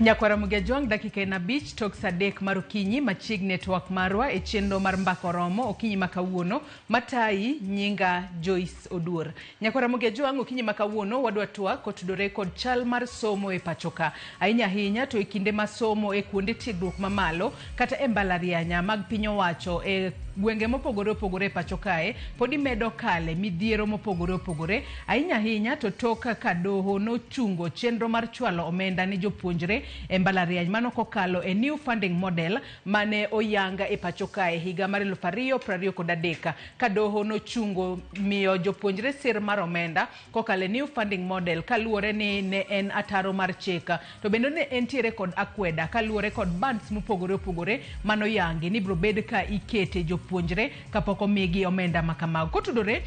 Nyakwara Mugejwang' dakika en 5 tok saa 3 mar okinyi machiegni e twak marwa e chenro mar Mbaka Oromo okinyi ma kawuono matayi nyinga Joyce Oduor. Nyakwara Mugejwang' okinyi ma kawuono wadwa twak kotudore kod chal mar somo e pachoka. Ahinya ahinya to e kinde ma somo e kuonde tiegruok mamalo kata e mbalarianya mag piny owacho e gwenge mopogore opogore e pacho kae pod imedo kale midhiero mopogore opogore ahinya ahinya to tok ka doho nochungo chenro mar chwalo omenda ne jopuonjre e mbalariany mano kokalo e new funding model mane oyang e pacho kae higa mar 2023 ka doho nochungo miyo jopuonjre sir mar omenda kokalo e new funding model kaluwore ni ne en ataro mar chik to bende ne entiere kod akweda kaluwore kod bands mopogore opogore manoyangi ni biro bed ka ikete jopuonjre kapok omigi omenda makamago. Kotudore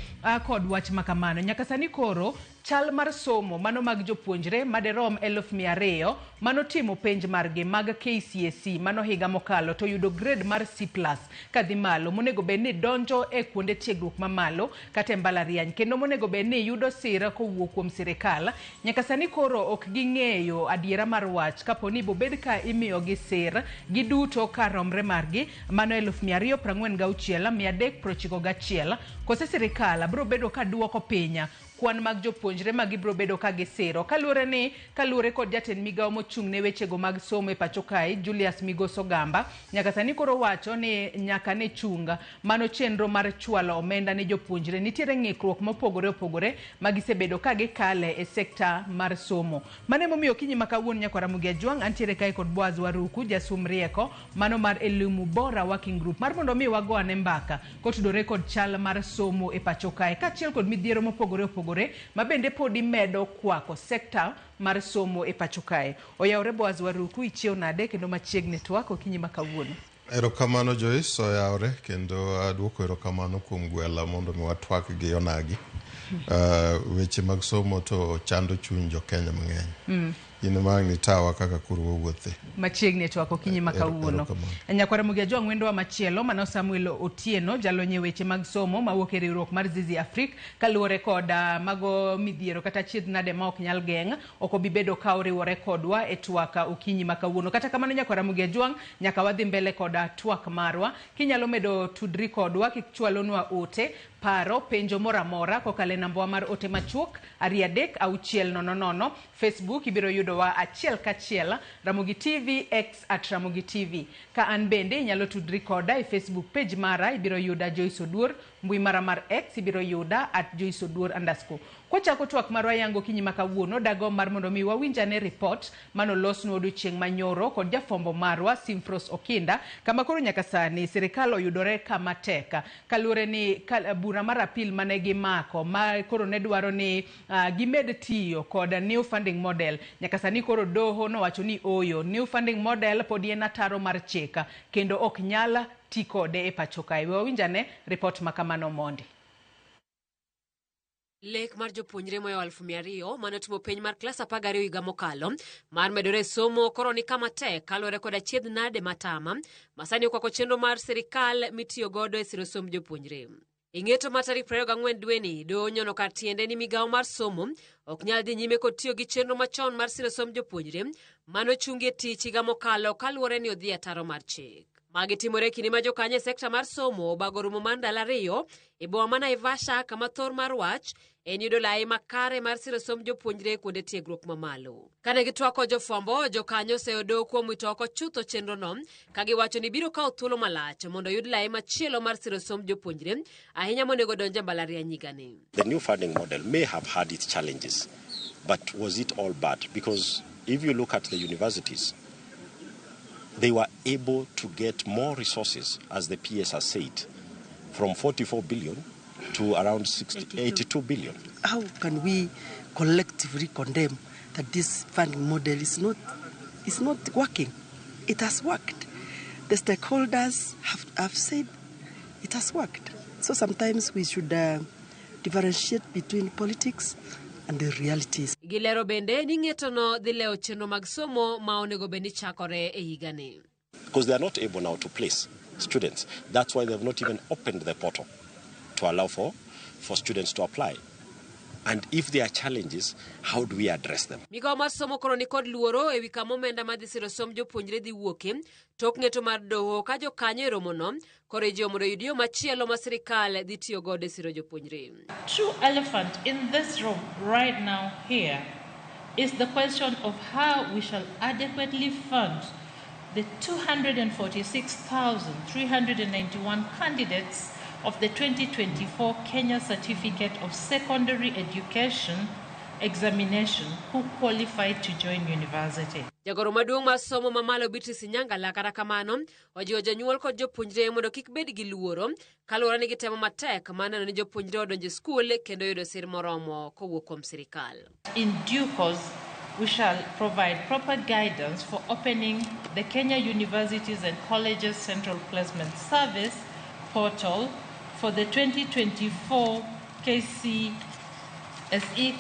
kod wach makamano, nyaka sani koro chal mar somo mano mag jopuonjre maderom 200,000 manotimo penj margi mag KCSE mano higa mokalo to yudo grade mar C+ kadhi malo monego bed ni donjo e kuonde tiegruok mamalo kata e mbalariany kendo monego bed ni yudo sir kowuok kuom sirikal nyaka sani koro ok ging'eyo adiera mar wach kapo ni bobed ka imiyogi sir giduto ka romre margi mano 246,391 kose sirikal biro bedo ka duoko piny kwan mag jopuonjre ma gibiro bedo ka gisiro kaluwore ni kaluwore kod jatend migawo mochung' ne wechego mag somo e pacho kae Julius Migoso Gamba nyaka sani koro wacho ni nyaka ne chung mano chenro mar chwalo omenda ne jopuonjre nitiere ng'ikruok mopogore opogore ma gisebedo ka gikale e sekta mar somo. Mano emomiyo okinyi ma kawuono nyakwara Ramogi Ajwang' antiere kae kod Boaz Waruku jasum rieko mano mar Elimu Bora Working Group mar mondo mi wago ane mbaka kotudore kod chal mar somo e pacho kae kaachiel kod midhiero mopogore opogore ma bende podi medo kwako sekta mar somo e pacho kae. Oyawore Boaz Waruku, ichiew nade kendo machiegni twak okinyi ma kawuono. Erokamano Joyce, oyawre kendo aduoko erokamano kuom gwela mondo mi watwak gi onagi. Weche mag somo to chando chuny jo Kenya mang'eny. In ema ang' nitawa kaka koro wawuothe. Machiegni e twak okinyi ma kawuono. Nyakwara Ramogi Ajwang' wendwa machielo mano Samuel Otieno jalony e weche mag somo mawuok e riwruok mar Zizi Afrique kaluwore kod mago midhiero kata achiedh nade ma ok nyal geng' ok obi bedo ka oriwore kodwa e twak okinyi ma kawuono. Kata kamano nyakwara Ramogi Ajwang' nyaka wadhi mbele kod twak marwa. Kinyalo medo tudri kodwa kichwalonwa ote, paro, penjo moro amora kokalo e nambwa mar ote machuok 23600. Facebook ibiro yudowa achiel kachiel Ramogi TV, X at Ramogi TV. Ka an bende inyalo tudri koda e Facebook page mara ibiro yuda Joyce Oduor, mbui mara mar X ibiro yuda at Joyce Oduor underscore. Kwachako twak marwa yango okinyi ma kawuono dagomb mar mondo mi wawinj ane report manolosnwa odiochieng' manyoro kod jafwambo marwa Simfros Okinda kama koro nyaka sani sirikal oyudore kama tek kaluwore ni bura mar appeal mane gimako ma koro ne dwaro ni gimed tiyo kod new funding model. Nyaka sani koro doho nowacho ni oyo, new funding model podi en ataro mar chik kendo ok nyal ti kode e pacho kae. We wawinj ane report ma kamano mondi. Lek mar jopuonjre moyo 200,000 mane otimo penj mar klas 12 higa mokalo mar medore e somo koro ni kama tek kaluwore kod achiedh nade matama masani okwako chenro mar sirikal mitiyo godo e siro somb jopuonjre. E ng'eto mar tarik 24 dweni, doho onyono kar tiende ni migawo mar somo ok nyal dhi nyime kod tiyo gi chenro machon mar siro somb jopuonjre mane ochungi e tich higa mokalo kaluwore ni odhi ataro mar chik. Magi timore e kinde ma jokanyo e sekta mar somo obago romo mar ndalo 2 e boma ma Naivasha kama thor mar wach en yudo lai makare mar siro somb jopuonjre e kuonde tiegruok mamalo. Kane gitwak kod jofwambo, jokanyo oseyo doho kuom wito oko chutho chenrono ka giwacho ni biro kawo thuolo malach mondo oyud lai machielo mar siro somb jopuonjre ahinya monego donj e mbalariany higani. The new funding model may have had its challenges, but was it all bad? Because if you look at the universities, they were able to get more resources, as the PS has said, from 44 billion to around 82 billion. How can we collectively condemn that this funding model is not working? It has worked. The stakeholders have said it has worked. So sometimes we should differentiate between politics and the realities. Gilero bende ni ng'etono dhi lewo chenro mag somo ma onego bed ni chakore e higani. Because they are not able now to place students. That's why they have not even opened the portal to allow for students to apply. And if there are challenges, how do we address them? Migawo mar somo koro nikod luoro ewi kama omenda madhi siro somb jopuonjre dhi wuoke tok ng'eto mar doho ka jokanyo e romono koro ijiwo mondo oyud yo machielo ma sirikal dhi tiyo godo e siro jopuonjre. True elephant in this room right now here is the question of how we shall adequately fund the 246,391 candidates of the 2024 Kenya Certificate of Secondary Education examination who qualified to join university. Jagoro maduong' mar somo mamalo Beatrice Nyangala kata kamano ojiwo jonyuol kod jopuonjre mondo kik bed gi luoro kaluwore ni gitemo matek mar neno ni jopuonjre odonjo e skul kendo yudo sir moromo kowuok kuom sirikal. In due course, we shall provide proper guidance for opening the Kenya Universities and Colleges Central Placement Service portal for the 2024 KCSE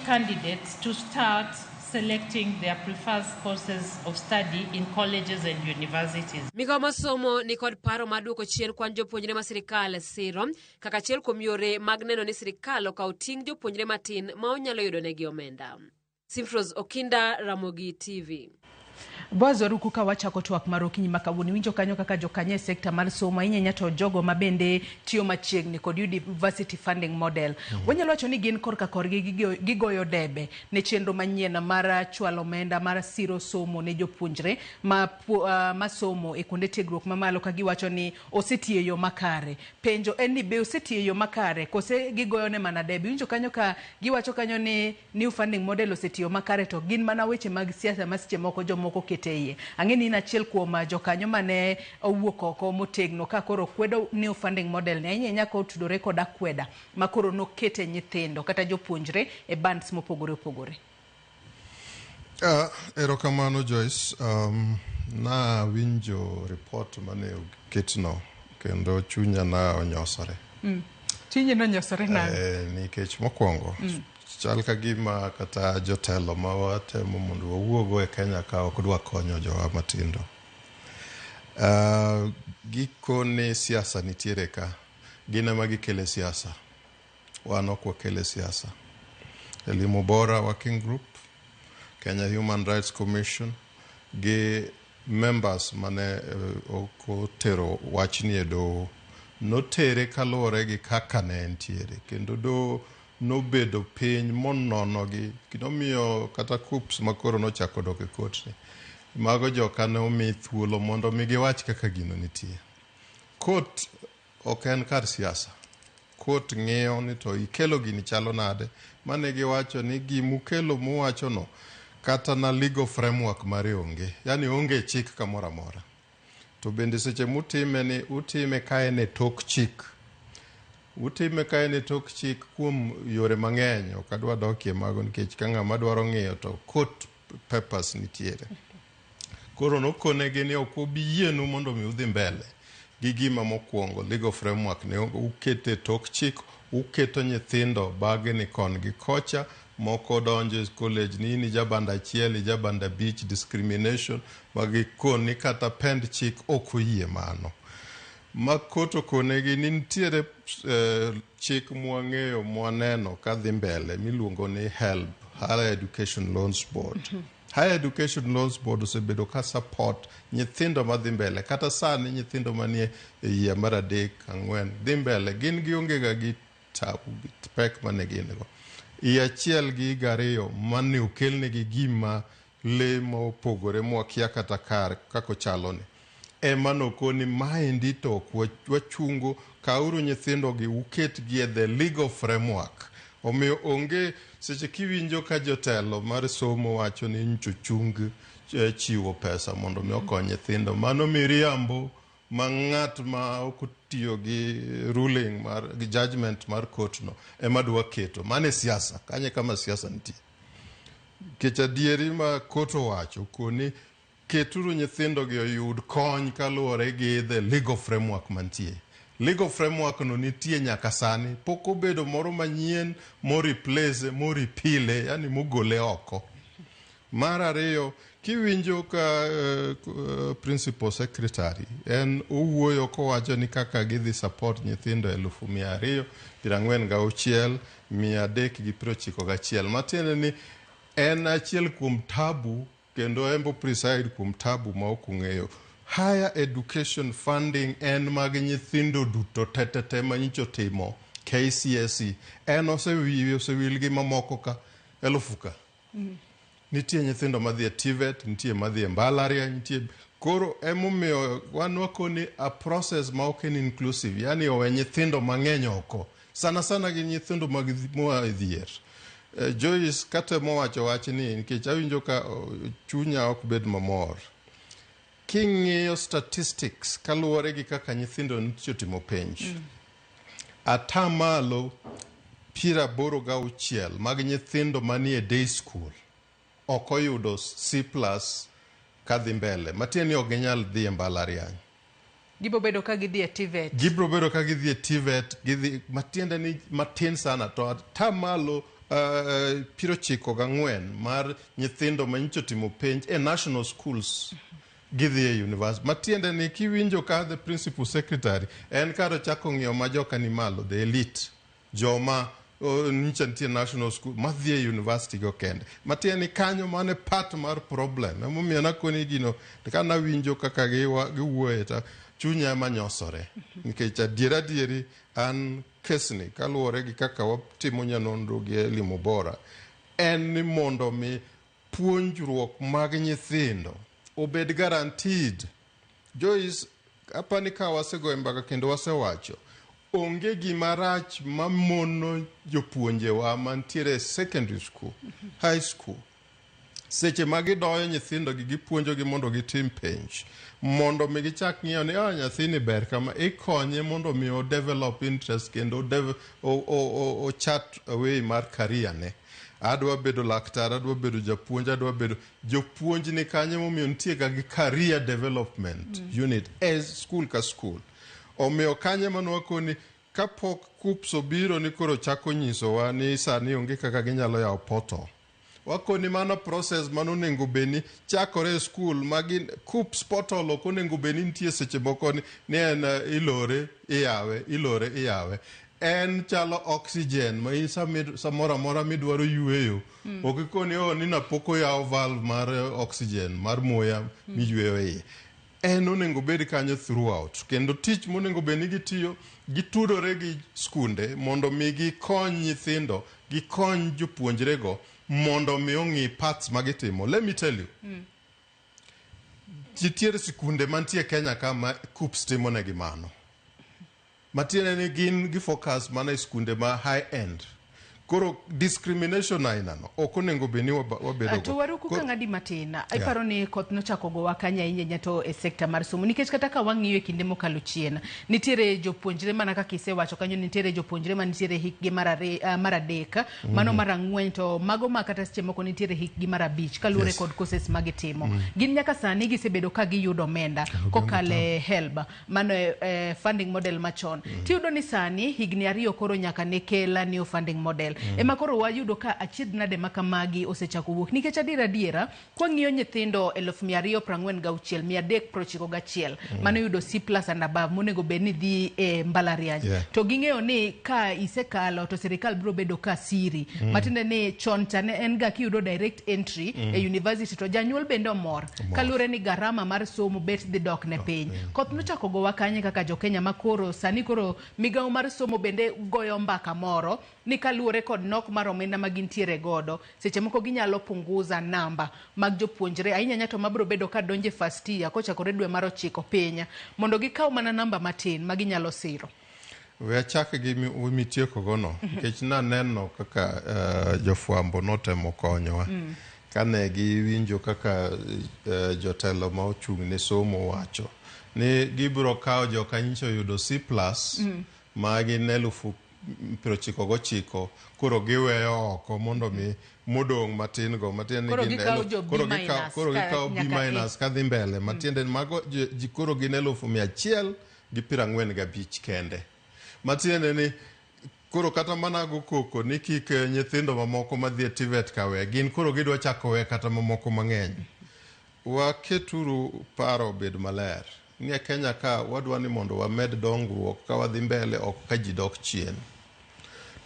candidates to start selecting their preferred courses of study in colleges and universities. Migawo mar somo ni kod paro mar duoko chien kwan jopuonjre ma sirikal siro kaka achiel kuom yore mag neno ni sirikal okawo ting' jopuonjre matin ma onyalo yudo negi omenda. Simfros Okinda, Ramogi TV. Boaz Oruku, ka wachako twak mar okinyi ma kawuono, iwinjo kanyo kaka jokanyo e sekta mar somo ahinya ahinya to jogo ma bende tiyo machiegni kod university funding model. Wanyalo wacho ni gin korka korgi gigoyo debe ne chenro manyien mar chwalo omenda mar siro somo ne jopuonjre ma, ma somo e kuonde tiegruok mamalo ka giwacho ni osetiyo e yo makare. Penjo en ni be osetiyo e yo makare kose gigoyo ne mana debe. Iwinjo kanyo ka giwacho kanyo ni new funding model osetiyo makare to gin mana weche mag siasa ma seche moko jomoko kete iye. Ang'e ni in achiel kuom jokanyo mane owuok oko motegno ka koro kwedo new funding model ni ahinya ahinya kotudore kod akweda ma koro nokete nyithindo kata jopuonjre e bands mopogore opogore. Erokamano Joyce. Nawinjo report mane oketno kendo chunya na onyosore. Chunyi nonyosore nang'o? Nikech mokwongo chal ka gima kata jotelo ma watemo mondo wawuogo e Kenya ka ok dwa konyo jowa matindo. Gikone siasa nitiere ka, gin ema gikele siasa, wan ok wakele siasa. Elimu Bora Working Group, Kenya Human Rights Commission gi members mane ok otero wachni e doho notere kaluwore gi kaka ne entiere kendo doho nobedo piny mononogi nomiyo kata KUCCPS makoro nochako dok e court ni mago joka ne omi thuolo mondo mi giwach kaka gino nitie. Court ok en kar siasa. Court ng'iyo ni to ikelo gini chalo nade mane giwacho ni gimukelo muwachono kata na legal framework mare onge, yani onge chik kamoro amora. To bende seche mutime ni utime ka en e tok chik. Utime ka en e tok chik kuom yore mang'eny, ok adwa dokie mago nikech ka ng'ama dwaro ng'iyo to court papers nitiere. Koro nokonegi ni ok obi yienu mondo mi udhi mbele gi gima mokwongo legal framework ne ukete tok chik, uketo nyithindo bagni kon gi kocha, moko donjo e college ni in ijaband achiel, ijaband abich, discrimination magikoni kata pend chik ok oyie mano. Ma court okonegi ni nitiere chik mwang'eyo mwaneno kadhi mbele miluongo ni HELB, Higher Education Loans Board. Higher Education Loans Board osebedo ka support nyithindo madhi mbele kata sani nyithindo manie e yie mar adek ang'wen dhi mbele gin gionge ga gi tabu gi pek mane gin go. Higa achiel gi higa ariyo mane okelnegi gima le mopogore mwakia kata kar kaka ochaloni ema nokoni maendi to ok wachungo kauru nyithindogi uketgi e the legal framework. Omiyo onge seche kiwinjo ka jotelo mar somo wacho ni nyocha ochung chiwo pesa mondo mi okony nyithindo mano miriambo ma ng'at ma ok otiyo gi ruling mar gi judgment mar court no ema dwa keto. Mano e siasa, kanyo e kama siasa nitie. Nikech adieri ma court owacho koni keturu nyithindogi oyud kony kaluwore gi the legal framework mantie. Legal framework no nitie nyaka sani, pok obedo moro manyien mo replace mo repeal yani mogole oko. Mar ariyo, kiwinjo ka principal secretary en owuoyo kowacho ni kaka gidhi support nyithindo 246,000 391. Matiende ni en achiel kuom tabu kendo en bo preside kuom tabu ma ok ung'eyo. Higher education funding en mag nyithindo duto tetete ma nyicho timo KCSE. En osewil gi mamoko ka elufu ka. Nitie nyithindo madhi e TVET, nitie madhi e mbalariany, nitie koro emomiyo wan wakoni a process ma ok en inclusive, yani owe nyithindo mang'eny oko, sana sana gin nyithindo mag moa e dhier. Joyce, katemo wacho wachni nikech awinjo ka chunya ok bed mamor. King'iyo statistics kaluwore gi kaka nyithindo nitie timo penj, atamalo 86 mag nyithindo manie day school ok oyudo C plus kadhi mbele, matiende ni ok ginyal dhi e mbalariany. Gibiro bedo ka gidhi e TVET. Gibiro bedo ka gidhi e TVET, gidhi matiende ni matin sana to atamalo 94 mar nyithindo ma nyocha otimo penj e national schools gidhi e university. Matiende ni kiwinjo ka the principal secretary en kar ochako ng'iyo ma joka ni malo, the elite, joma nyicha nitie national school madhi e university go kende. Matiende ni kanyo mane part mar problem. Emomiyo nakoni gino ka nawinjo kaka giwuoye to chunya ema nyosore. Nikech adiera adieri an kesni kaluwore gi kaka watimo nyanonro gi elimu bora en ni mondo mi puonjruok mag nyithindo obed guaranteed. Joyce, apani ka wasegoyo mbaka kendo wasewacho, onge gima rach mamono jopuonjewa mantiere e secondary school, high school, seche ma gidoyo nyithindo gi gipuonjogi mondo gitim penj, mondo mi gichak ng'iyo ni ah, nyathini ber kama, ikonye mondo mi o develop interest kendo o chart way mar career ne. Adwa bedo laktar, adwa bedo japuonj, adwa bedo jopuonj ni kanyo momiyo nitie ga gi career development unit e school ka school. Omiyo kanyo ema nwakoni kapok KUCCPS obiro ni koro chako nyisowa ni sani onge kaka ginyalo yawo portal. Wakoni mano process mano onego bed ni chakore e school ma gin KUCCPS portal ok onego bed ni nitie seche moko ni en ilore iyawe, ilore iyawe. En chalo oxygen ma in samoro amora midwaro yweyo. Ok ikoni oh, ni napok oyaw valve mar oxygen mar muya miyweyo iye. En onego bed kanyo throughout kendo tich monego bed ni gitiyo gitudore gi skunde mondo mi gikony nyithindo, gikony jopuonjrego mondo mi ong'i paths ma gitimo. Let me tell you, nitiere sikunde mantie Kenya ka ma KUCCPS timo negi mano. Matiende ni gin gi focus mana e skunde ma high end. Koro discrimination aina no ok onego bed ni wabedo To waruku ka ng'adi matin, iparo ni koth nochako gowa kanye ahinya ahinya to e sekta mar somo, nikech kata ka wang'iyo e kinde mokalo chien, nitiere jopuonjre mana kaka isewacho kanyo, nitiere jopuonjre ma nitiere hikgi mar adek, mano mar ang'wen, to mago ma kata seche moko nitiere hikgi mar abich kaluwore kod courses ma gitimo. Gin nyaka sani gisebedo ka giyudo omenda kokalo e HELB, mano e funding model machon. Tiyudo ni sani higni 2 koro nyaka ne kel new funding model. Ema koro wayudo ka achiedh nade ma kamagi osechako wuok, nikech adiera adiera kwang'iyo nyithindo 246,391 mano yudo C plus and above monego bed ni dhi e mbalariany, to ging'eyo ni ka isekalo to sirikal biro bedo ka siri. Matiende ni chon cha ne en ga kiyudo direct entry e university to janyuol bende omor kaluwore ni garama mar somo bet dhi dok ne piny. Koth nochako gowa kanye kaka jokenya ma koro sani koro migawo mar somo bende goyo mbaka moro ni kaluwore kod nok mar omenda ma gintiere godo, seche moko ginyalo punguza namba mag jopuonjre ahinya ahinya to mabiro bedo ka donje first year kochakore dwe mar 9 piny, mondo gikaw mana namba matin ma ginyalo siro. We achak gi mitieko gono, nikech naneno kaka jofwambo notemo konyowa kane giwinjo kaka jotelo ma ochung' ne somo wacho ni gibiro kawo joka nyicha oyudo C plus ma gin 99,000 koro giweyo oko mondo mi modong' matin go, matiende ni gin koro gikawo B minus kadhi mbele, matiende ni mago ji koro gin 145,000 kende. Matiende ni koro kata mana go koko ni kik nyithindo mamoko madhi e TVET kawe, gin koro gidwa chako we kata mamoko mang'eny. Waketuru paro obed maler ni e Kenya ka wadwa ni mondo wamed dongruok ka wadhi mbele, ok ka ji dok chien.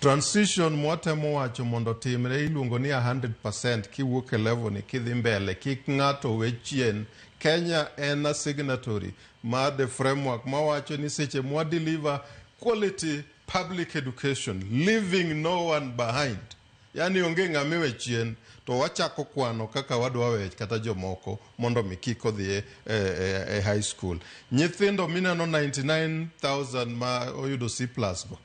Transition mwatemo wacho mondo timre iluongo ni 100% kiwuok e level ni kidhi mbele, kik ng'ato we chien. Kenya en a signatory mar the framework mawacho ni seche mwa deliver quality public education, leaving no one behind. Yani onge ng'ama iwe chien, to wachako kwano kaka wadwa we kata jomoko mondo mi kik odhi e high school. Nyithindo mineno 99,000 ma oyudo C plus go,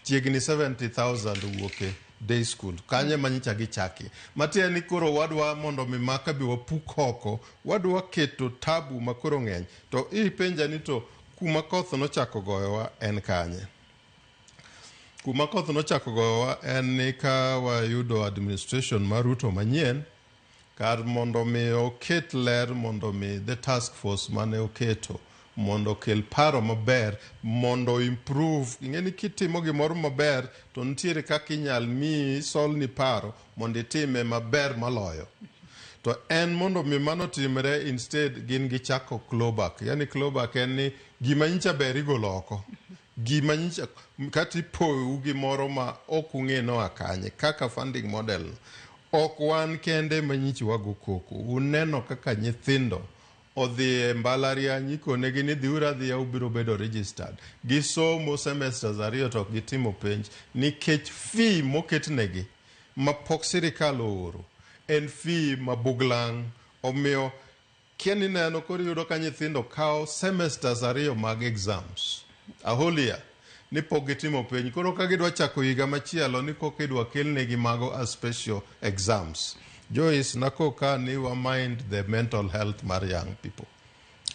chiegni 70,000 owuok e day school. Kanye ma nyicha gichakie? Matiende ni koro wadwa mondo mi maka bi wapuk oko, wadwa keto tabu ma koro ng'eny. To ipenja ni to kuma koth nochako goyowa en kanye? Kuma koth nochako goyowa en ni ka wayudo administration mar Ruto manyien, kar mondo mi oket ler, mondo mi the task force mane oketo mondo okel paro maber mondo improve. Ing'e ni kitimo gimoro maber to nitiere kaka inyal miyi solni paro mondo itime maber moloyo. To en mondo mi mano timre, instead gin gichako clawback. Yani clawback en ni gima nyicha ber igolo oko, gima nyicha kata ipou gimoro ma ok ung'e noa kanye, kaka funding model. Ok wan kende ma nyicha wago koko. Uneno kaka nyithindo odhi e mbalariany, ikonegi ni dhiuru adhiya, ubiro bedo registered. Gisomo semesters 2 to ok gitimo penj nikech fee moketnegi mapok sirikal ooro en fee mabuglang'. Omiyo kia nineno koro iyudo ka nyithindo kawo semesters 2 mag exams, a whole year ni pok gitimo penj. Koro ka gidwa chako higa machielo ni koka idwa kelnegi mago as special exams. Joyce, nako ka ni wa mind the mental health mar young people,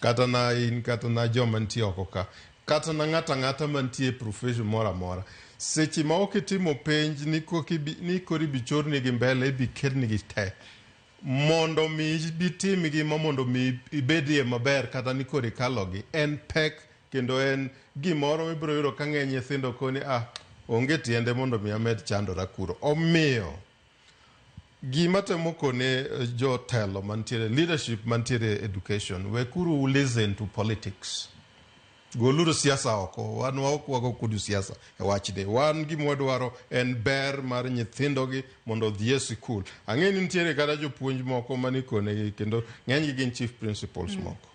kata na in, kata na joma nitie oko ka, kata na ng'ato ang'ata mantie e profession moro amora. Seche ma ok itimo penj ni ni koro ibi chornigi mbele, ibi ketnigi te mondo mi ibi ma mondo mi ibedie maber, kata ni koro ikalogi en pek, kendo en gimoro mibiro yudo ka ng'eny nyithindo koni ah, onge tiende mondo mi amed chandora kuro. Omiyo gima temo kone jotelo mantiere, leadership mantiere education, wekuru listen to politics, goluru siasa oko. Wan waok wago kodu siasa e wachni. Wan gima wadwaro en ber mar nyithindogi mondo odhi e sikul. Ang'e ni nitiere kata jopuonj moko manikonegi, kendo ng'enygi gin chief principals moko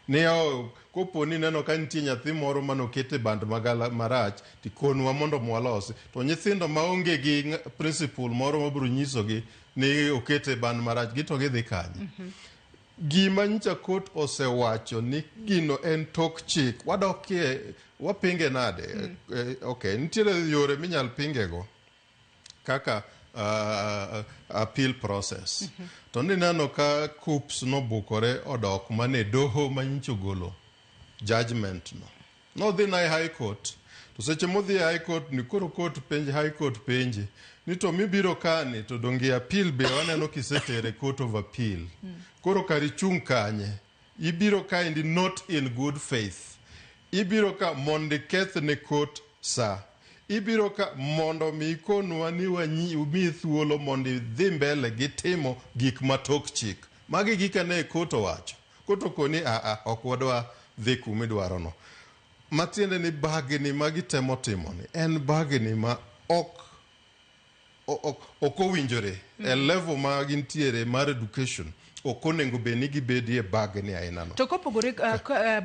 ni oh, kopo ni neno ka nitie nyathi moro manoket e band magala marach, tikonwa mondo mwalosi. To nyithindo maonge gi principal moro mabiro nyisogi ni okete e band marach, gi to gidhi kanye? Gima nyicha court osewacho ni gino en tok chik, wadokie wapinge nade? Okay, nitiere yore minyal pingego kaka appeal process. To nineno ka KUCCPS nobukore odok mane doho manyicha ogolo judgment no, nodhi na e high court. To seche modhi e high court ni koro court penj, high court penje ni to mibiro kani to donge appeal be waneno kisetere court of appeal, koro kar ichung' kanye? Ibiro kaendi not in good faith, ibiro ka mondo iketh ne court sa, ibiro ka mondo mi ikonwa ni wamiyi thuolo mondo idhi mbele gi timo gik matok chik. Magi gika ne court owacho. Court okoni aa, ok wadwa dhi kumidwarono. Matiende ni bagni ma gitemo timoni en bagni ma ok owinjore e level ma gintiere mar education. Ok onego bed ni gibedie bagni ainano. To kopogore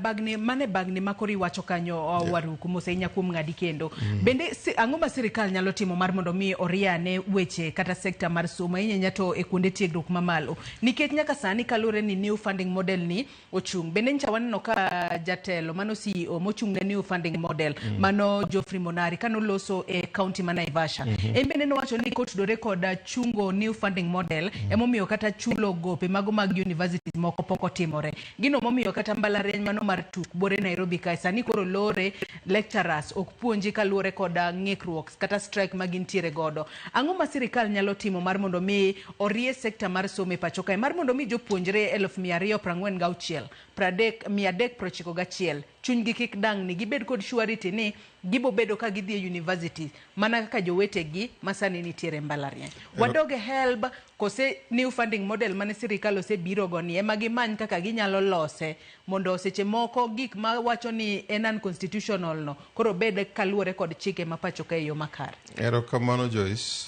bagni mane, bagni ma koro iwacho kanyo, Waruku mos ahinya kuom ng'adi kendo. Bende ang'o ma sirikal nyalo timo mar mondo mi oriane weche kata sekta mar somo, ahinya ahinya to e kuonde tiegruok mamalo? Nikech nyaka sani kaluwore ni new funding model ni ochung'. Bende nyicha waneno ka jatelo mano CEO mochung' ne new funding model, mano Geoffrey Monari, kanoloso e county ma Naivasha. En bende nowacho ni kotudore kod chungo new funding model, emomiyo kata chulo gope mago mag universities moko pok otimore. Gino momiyo kata mbalariany mano mar Tuk Bore Nairobi kae sani koro lore, lecturers ok puonji kaluwore kod ng'ikruok kata strike ma gintiere godo. Ang'o ma sirikal nyalo timo mar mondo mi orie sekta mar somo e pacho kae, mar mondo mi jopuonjre 246,391 Chunygi kik dangni, gibed kod surety ni gibo bedo ka gidhi e university mana kaka jowetegi ma sani nitiere e mbalariany. Wadog e HELB kose new funding model mane sirikal osebiro go ni ema gimany kaka ginyalo lose mondo seche moko gik ma wacho ni en unconstitutional no koro bed kaluwore kod chike ma pacho ka e yo makare. Erokamano Joyce.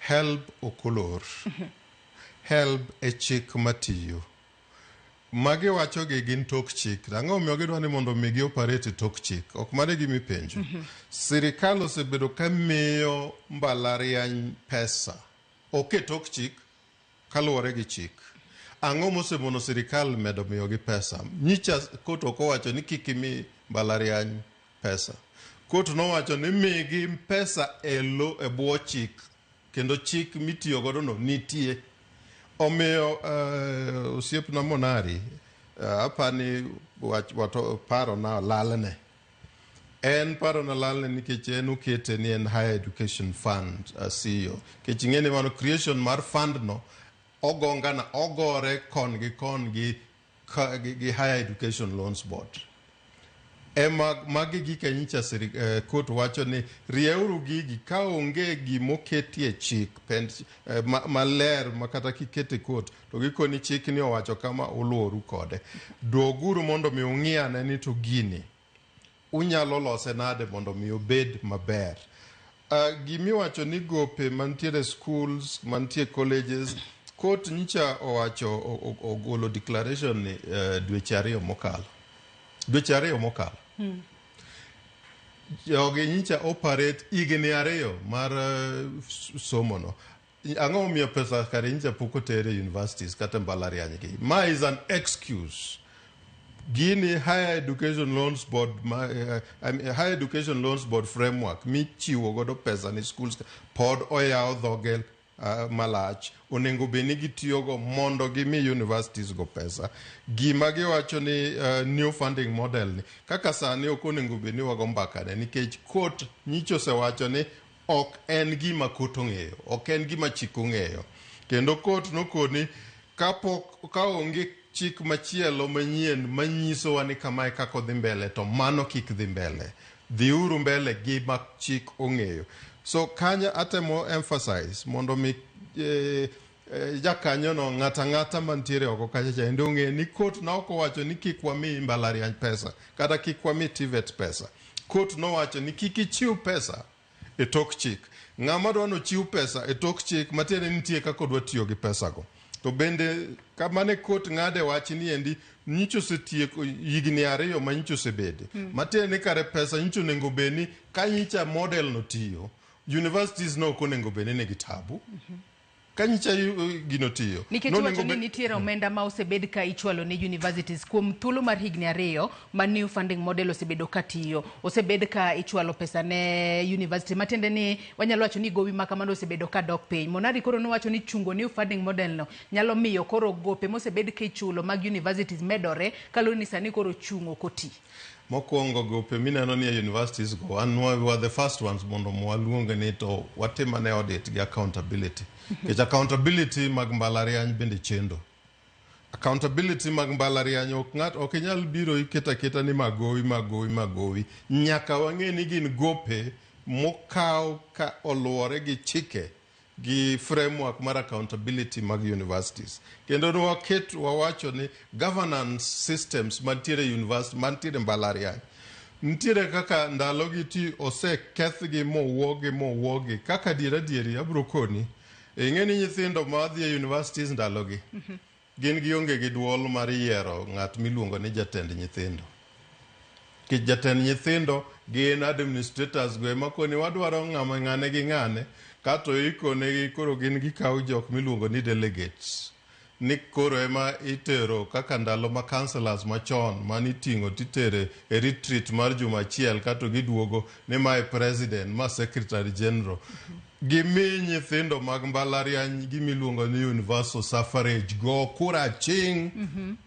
HELB ok olor. HELB e chik matiyo. Magiwachogi gin tok chik. Ang'o omiyo gidwa ni mondo mi gi operate e tok chik? Ok mano e gima ipenjo. Sirikal osebedo ka miyo mbalariany pesa. Ok e tok chik, kaluwore gi chik. Ang'o mosemono sirikal medo miyogi pesa? Nyicha court ok owacho ni kik imi mbalariany pesa. Court nowacho ni migi pesa e lo e bwo chik kendo chik mitiyo godo no nitie. Omiyo osiepna Monari apani wach wato paro na lalne. En paro na lalne nikech en okete ni en Higher Education Fund CEO. Nikech ing'e ni mano creation mar fund no ogongana ogore kon gi kon gi, gi Higher Education Loans Board. Ema magi gike nyicha court wacho ni rieuru gigi ka onge gimoketie chik pend maler ma kata kikete court to gikoni chik ni owacho kama uluoru kode. Duoguru mondo mi ung'i ane ni to gini unyalo lose nade mondo mi obed maber. Gimiwacho ni gope mantiere schools, mantie colleges, court nyicha owacho ogolo declaration ni dweche ariyo mokalo. Dweche ariyo mokalo. Jogi nyicha operate higni ariyo mar somo no. Ang'o momiyo pesa kare nyicha pok oter e universities kata mbalariany gi? Ma is an excuse. Gini Higher Education Loans Board ma, I mean, Higher Education Loans Board framework michiwo godo pesa ni schools pod oyawo dhoge malach onego bed ni gitiyogo mondo gimi universities go pesa. Gima giwacho ni new funding model ni kaka sani ok onego bed ni wago mbaka ne nikech court nyicha osewacho ni ok en gima court ong'eyo, ok en gima chik ong'eyo. Kendo court nokoni kapok ka onge chik machielo manyien manyisowa ni kamae kaka odhi mbele to mano kik dhi mbele. Dhiuru mbele gi ma chik ong'eyo. So kanyo atemo emphasize mondo mi jakanyono ng'ata ng'ata mantiere oko kacha cha endo ong'e ni court na ok owacho ni kik wami mbalariany pesa kata kik wami TVET pesa. Court nowacho ni kik ichiw pesa e tok chik. Ng'ama dwa nochiw pesa e tok chik matiende ni nitie kaka odwa tiyo gi pesago. To bende kamane court ng'ade wach ni endi nyicha osetieko higni ariyo ma nyicha osebede. Matiende ni kare pesa nyicha onego bed ni ka nyicha model no tiyo, universities no ok onego bed ni nigi tabu. Ka nyicha gino tiyo. Nikech nonego iwacho ni nitiere omenda ma osebed ka ichwalo ne universities kuom thuolo mar higni ariyo ma new funding model osebedo ka tiyo. Osebed ka ichwalo pesa ne university matiende ni wanyalo wacho ni gowi ma kamano osebedo ka dok piny. Monari koro nowacho ni chungo new funding model no nyalo miyo koro gope mosebed ka ichulo mag universities medore kaluwore ni sani koro chung' ok oti. Mokwongo gope mineno ni e universities go, wan we were the first ones mondo waluong ni to watim ane audit gi accountability. Nikech accountability mag mbalariany bende chendo. Accountability mag mbalariany ok ng'at ok inyal biro iketo aketa ni magowi magowi magowi. Nyaka wang'e ni gin gope mokaw ka oluwore gi chike gi framework mar accountability mag universities. Kendo waket wawacho ni governance systems mantiere university mantiere mbalariany nitiere kaka ndalogi ti osekethgi mowuogi mowuogi kaka adier adieri abro koni ing'e ni nyithindo madhi e universities ndalogi gin gionge gi duol mar yiero ng'at miluongo ni jatend nyithindo. Nikech jatend nyithindo gin administrators go ema koni wadwaro ng'ama ng'ane gi ng'ane kato ikonegi koro gin gikawo jok miluongo ni delegates ni koro ema itero kaka ndalo ma councillors machon maniting'o titere e retreat mar juma achiel kato giduogo ni mae president ma secretary general gimi nyithindo mag mbalariany gimiluongo ni universal suffrage go kura aching'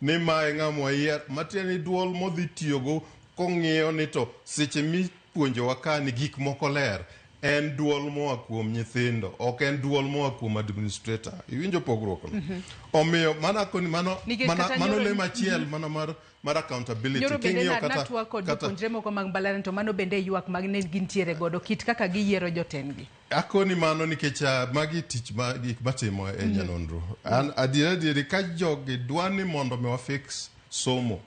ni mae ng'ama wayier matiende ni duol modhi tiyogo kong'iyo ni to seche mipuonjowa ka ni gik moko ler. En duol moa kuom nyithindo, ok en duol moa kuom administrator. Iwinjo pogruok no? Omiyo mana koni mano Nikech mana, kata mano nyoro- le machiel mana mar accountability. Nyoro bende King'iyo kata- natwak kod jopuonjre moko mag mbalariany to mano bende ywak mag ne gintiere godo kit kaka giyiero jotendgi. Akoni mano nikech magi tich ma gik matimo e nyanonro. An adieri ka jogi dwa ni mondo mi wafix somo,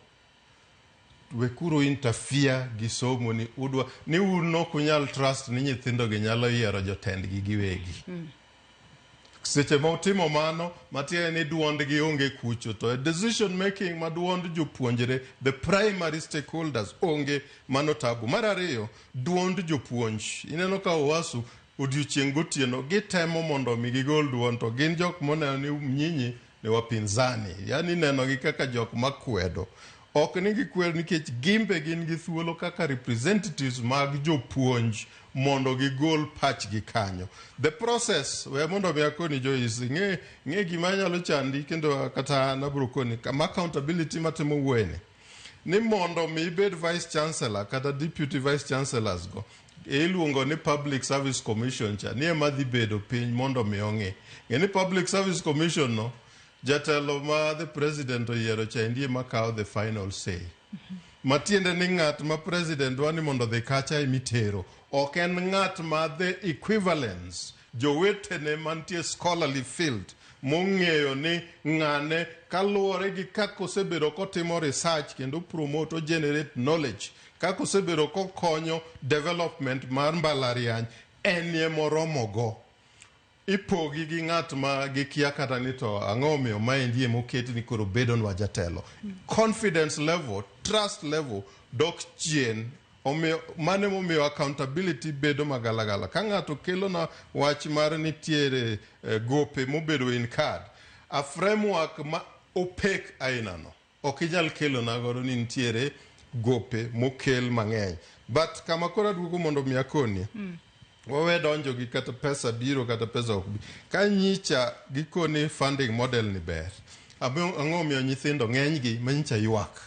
wekuru interfere gi somo ni udwa ni un ok unyal trust ni nyithindo gi nyalo yiero jotendgi giwegi. Seche ma utimo mano, matiende ni duondgi onge kucho, to e decision making ma duond jopuonjre, the primary stakeholders, onge, mano tabu. Mar ariyo, duond jopuonj. Ineno ka Owasu odiochieng' gotieno gitemo mondo mi gigol duond, to gin jok moneno ni nyinyi ni wapinzani, yani nenogi kaka jok makwedo. Ok ni gikwedo nikech gimbe gin gi thuolo kaka representatives mag jopuonj mondo gigol pachgi kanyo. The process, we mondo mi akoni Joyce, ng'e gima nyalo chandi kendo kata an abro koni, kama accountability matemo wuoyeni. Ni mondo mi ibed vice chancellor kata deputy vice chancellors go, iluongo ni Public Service Commission cha, ni ema dhi bedo piny mondo mi ong'i. Ng'e ni Public Service Commission no, jatelo ma the president oyiero cha endi ema kawo the final say. Matiende ni ng'at ma president dwa ni mondo odhi kacha emitero, ok en ng'at ma the equivalence, jowetene mantie scholarly field, mong'eyo ni ng'ane kaluwore gi kaka osebedo kotimo research kendo promote o generate knowledge, kaka osebedo kokonyo development mar mbalariany, en emoromogo. Ipogi gi ng'at ma gikia kata ni to ang'o omiyo maendi emoket ni koro bedonwa jatelo. Confidence level, trust level dok chien. Omiyo mano emomiyo accountability bedo magalagala. Ka ng'ato kelona wach mar nitiere gope mobedo in card, a framework ma opaque aina no, ok inyal kelona godo ni nitiere gope mokel mang'eny. But kama koro aduogo mondo mi akoni, wawe donjo gi kata pesa biro kata pesa ok bi. Ka nyicha gikoni funding model ni ber, ang'o omiyo nyithindo ng'enygi ma nyicha ywak?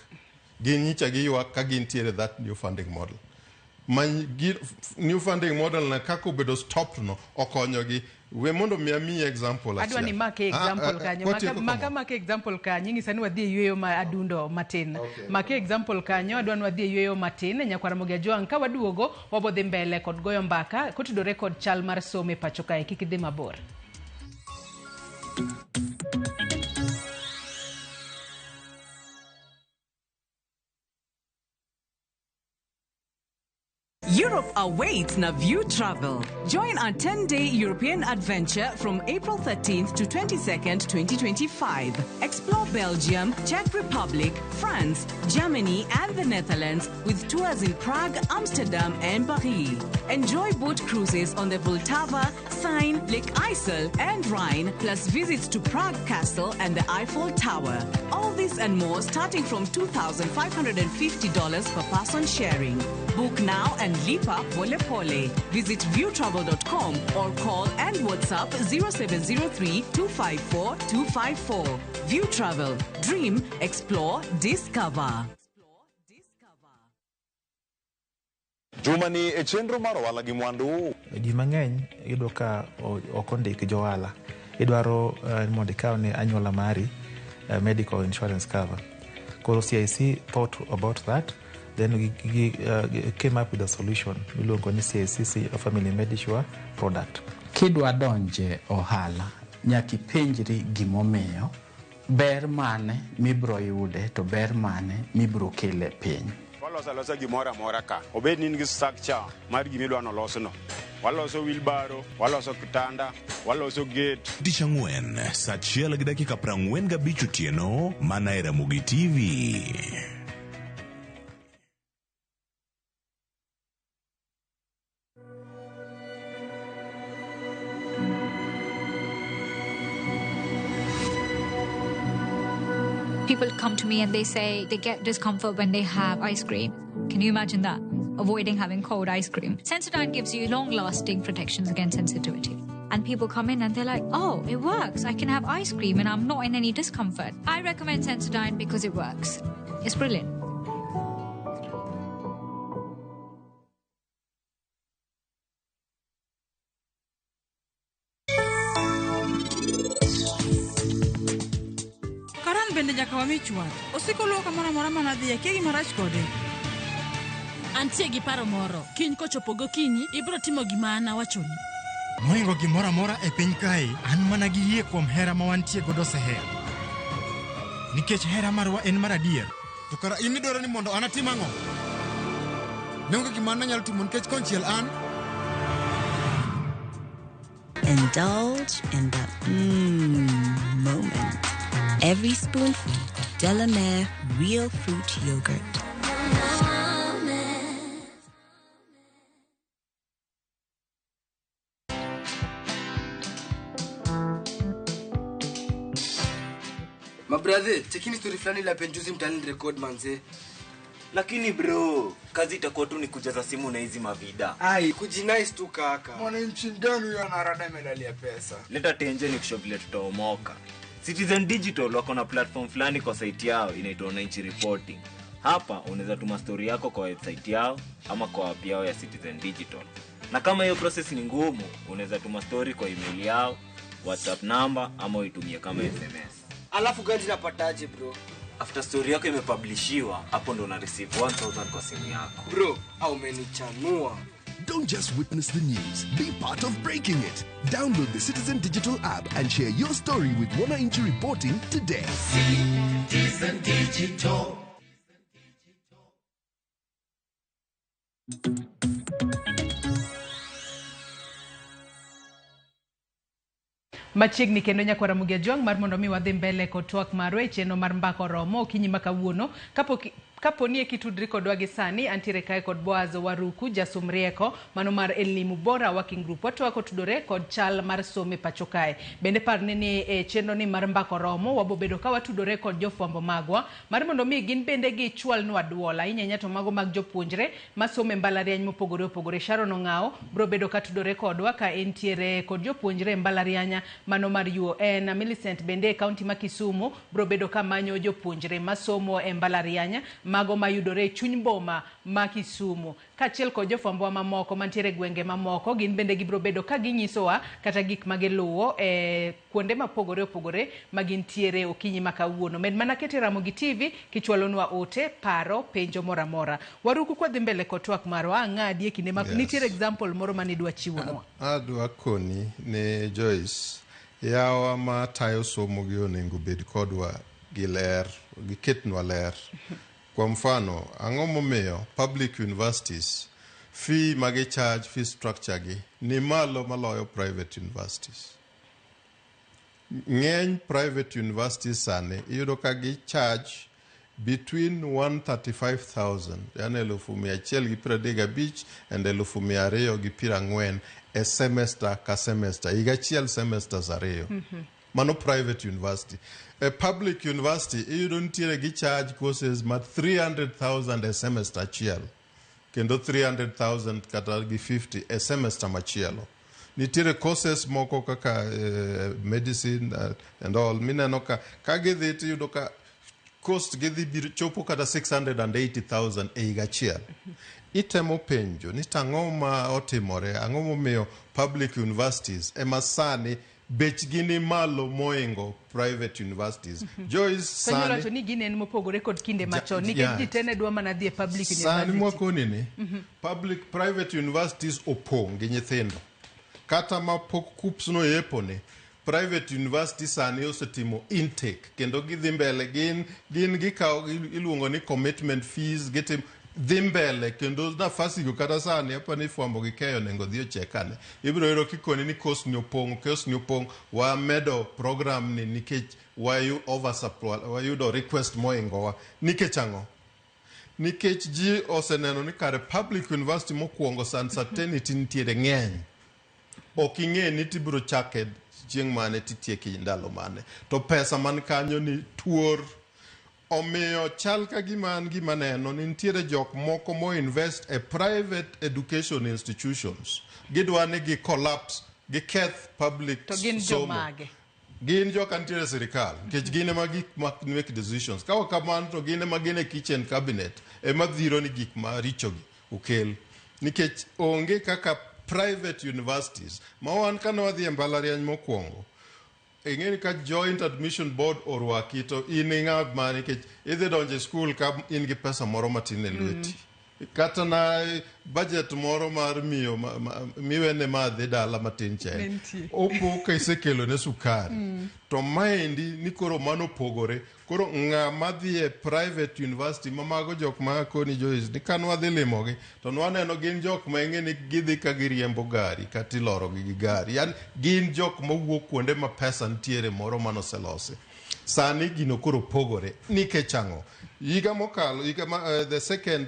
Gin nyicha giywak ka gintiere that new funding model. Ma new funding model na kaka obedo stop no okonyogi. We mondo mi amiyi example achiel. Adwa ni make example kanyo. Kwatieko Maka kama. Make example kanyo, ing'isa ni wadhi e yueyo ma adundo matin. Make example kanyo, adwa ni wadhi e yueyo matin, nyakwar Ramogi Ajwang', ka waduogo, wabodhi mbele kod goyo mbaka, kotudore kod chal mar somo e pacho kae, kik idhi mabor. Europe awaits Naview Travel. Join our 10-day European adventure from April 13th to 22nd, 2025. Explore Belgium, Czech Republic, France, Germany, and the Netherlands with tours in Prague, Amsterdam, and Paris. Enjoy boat cruises on the Vltava, Seine, Lake Isel, and Rhine, plus visits to Prague Castle and the Eiffel Tower. All this and more starting from $2,550 per person sharing. Book now and lipa pole pole. Visit viewtravel.com or call and WhatsApp 0703 254 254. View Travel. Dream, explore, discover. Juma ni e chenro mar ohala gi mwandu. Ji mang'eny iyudo ka ok ondik johala. Idwaro mondo ikaw ne anyuola mari medical insurance cover. Koro CIC thought about that, then we came up with a solution miluongo ni CIC Family Medisure product. Kidwa donje ohala, nyaka ipenjri gimomiyo, ber mane mibro yude to ber mane mibro kele piny. Waloso alosa gimoro amora ka. Obed ni in gi structure mar gimidwa nolosno. Waloso wheelbarrow, waloso kitanda, waloso gate. Tich ang'wen saa 1:45 otieno mana e Ramogi TV. People come to me and they say they get discomfort when they have ice cream. Can you imagine that? Avoiding having cold ice cream. Sensodyne gives you long-lasting protections against sensitivity. And people come in and they're like, oh, it works. I can have ice cream and I'm not in any discomfort. I recommend Sensodyne because it works. It's brilliant. bende nyaka wami chwat. Osiko luwo kamoro amora mana dhiye, kia gima rach kode. Antie gi paro moro. Kiny kochopo gokinyi, ibiro timo gima an awachoni. Mohingo gimoro amora e piny kae, an mana gi yie kuom hera ma wantie godo Seher. Nikech hera marwa en mar adier. To kara in idwaro ni mondo an atim ang'o? Ne onge gima an anyalo timo nikech konchiel an Indulge in the moment. Every spoonful of Delamere real fruit yogurt. Mabrathe, chekini story fulani la penjuzi mtaani record manze. Lakini bro, kazi itakuwa tu ni kujaza simu na hizi mavida. Ai, kujinice tu kaka. Mwananchi mgani huyo anarada medali ya pesa? Leta tenje ni kushow vile tutaomoka. Citizen Digital wako na platform fulani kwa site yao inaitwa Wananchi Reporting. Hapa unaweza tuma story yako kwa website yao ama kwa app yao ya Citizen Digital. Na kama hiyo process ni ngumu, unaweza tuma story kwa email yao, WhatsApp number ama uitumie kama SMS. Alafu gani napataje bro? After story yako imepublishiwa, hapo ndo una receive 1000 kwa simu yako. Bro, au umenichanua. Don't just witness the news, be part of breaking it. Download the Citizen Digital app and share your story with Wananchi Reporting today. Citizen Digital. Machiegni kendo nyakwara Ramogi Ajwang' mar mondo mi wadhi mbele kod twak marwa e chenro mar Mbaka Oromo okinyi ma kawuono. Kapo ni ekitudri kodwa gi sani, antiere kae kod Boaz Waruku, jasum rieko mano mar Elimu Bora Working Group. Watwak otudore kod chal mar somo e pacho kae. Bende parne ni e chenro ni mar Mbaka Oromo wabobedo ka watudore kod jofwambo magwa mar mondo mi gin bende gichwalnwa duol, ahinya ahinya to mago mag jopuonjre masomo e mbalariany mopogore opogore. Sharon Ong'ao biro bedo ka tudore kodwa ka entiere kod jopuonjre e mbalariany mano mar UoN. Millicent bende e kaunti ma Kisumu biro bedo ka manyo jopuonjre masomo e mbalariany mago mayudore e chuny boma ma Kisumu, kaachiel kod jofwambowa mamoko mantiere e gwenge mamoko. Gin bende gibiro bedo ka ginyisowa kata gik ma giluwo e kuonde mapogore opogore ma gintiere okinyi ma kawuono. Med mana kete Ramogi TV kichwalonwa ote, paro, penjo moro amora. Waruku kwadhi mbele kod twak marwa, ang'adi e kinde ma Yes. nitiere example moro manidwa chiwonwa. Adwa koni ni Joyce, yawa ma tayo somo gi onego bed kodwa gi ler, giketnwa ler. Kwa mfano, ang'o momiyo public universities fee ma gi charge, fee structure gi ni malo maloyo private universities? Ng'eny private universities sani iyudo ka gi charge between 135,000, yani 135,000 and 240,000 e semester ka semester, higa achiel semesters ariyo. Mano private university. E public university iyudo nitiere gi charge courses ma 300,000 e semester achiel, kendo 300,000 kata gi 50 e semester machielo. Nitiere courses moko kaka medicine and all mineno ka gidhi tiyudo ka cost gidhi biro chopo kata 680,000 e higa achiel. Itemo penjo ni tang'o ma otimore, ang'o momiyo public universities ema sani bechgi ni malo moingo private universities? Joyce, To inyalo sani wacho ni gin en mopogore kod kinde machon nikech ji te ne dwa mana dhi e public sani university. mwakoni ni public private universities opong' gi nyithindo kata ma pok KUCCPS noyepo ni private university sani osetimo intake kendo gidhi mbele, gin gikawo iluongo ni commitment fees, gitim dhi mbele kendo nafasi go kata sani apa ni fwambo gi keyo onego dhi ochekane. Ibiro yudo kikoni ni course ni opong', course ni opong', wamedo program ni nikech wayu oversupply, wayudo request moingowa. Nikech ang'o? Nikech ji oseneno ni kare public university mokwongo uncertainty nitiere ng'eny. Ok ing'e ni tibiro chake chieng' mane titieke ndalo mane. To pesa man kanyo ni tuor. Omiyo chal ka gima an gima neno ni nitiere jok moko mo invest e private education institutions. Gidwa ni gi collapse, giketh public To gin somo. jomage? Gin joka nitiere e sirikal, nikech gin ema gik ma make decisions. Ka ok kamano to gin ema gin e kitchen cabinet ema dhiro ni gik marichogi okel. Nikech onge kaka private universities ma wan kane wadhi e mbalariany mokwongo, Ing'e ni ka joint admission board orwaki to in ing'a ma nikech idhi donjo e skul ka in gi pesa moro matin e lweti. Kata na budget moro mar miyo miwene ma dhi dala matin Ne cha. nitie. Opo ka isekelo ne sukari. To maendi ni koro mano opogore. Koro ng'ama dhi e private university ma mago jok ma koni Joyce ni ka nwadhi limogi to nwaneno gin jok ma ing'e ni gidhi ka giriembo gari kata ilorogi gi gari. Yani gin jok mawuok kuonde ma pesa nitiere moro manoselosi. Sani gino koro pogore nikech ang'o? Higa mokalo, higa ma, the second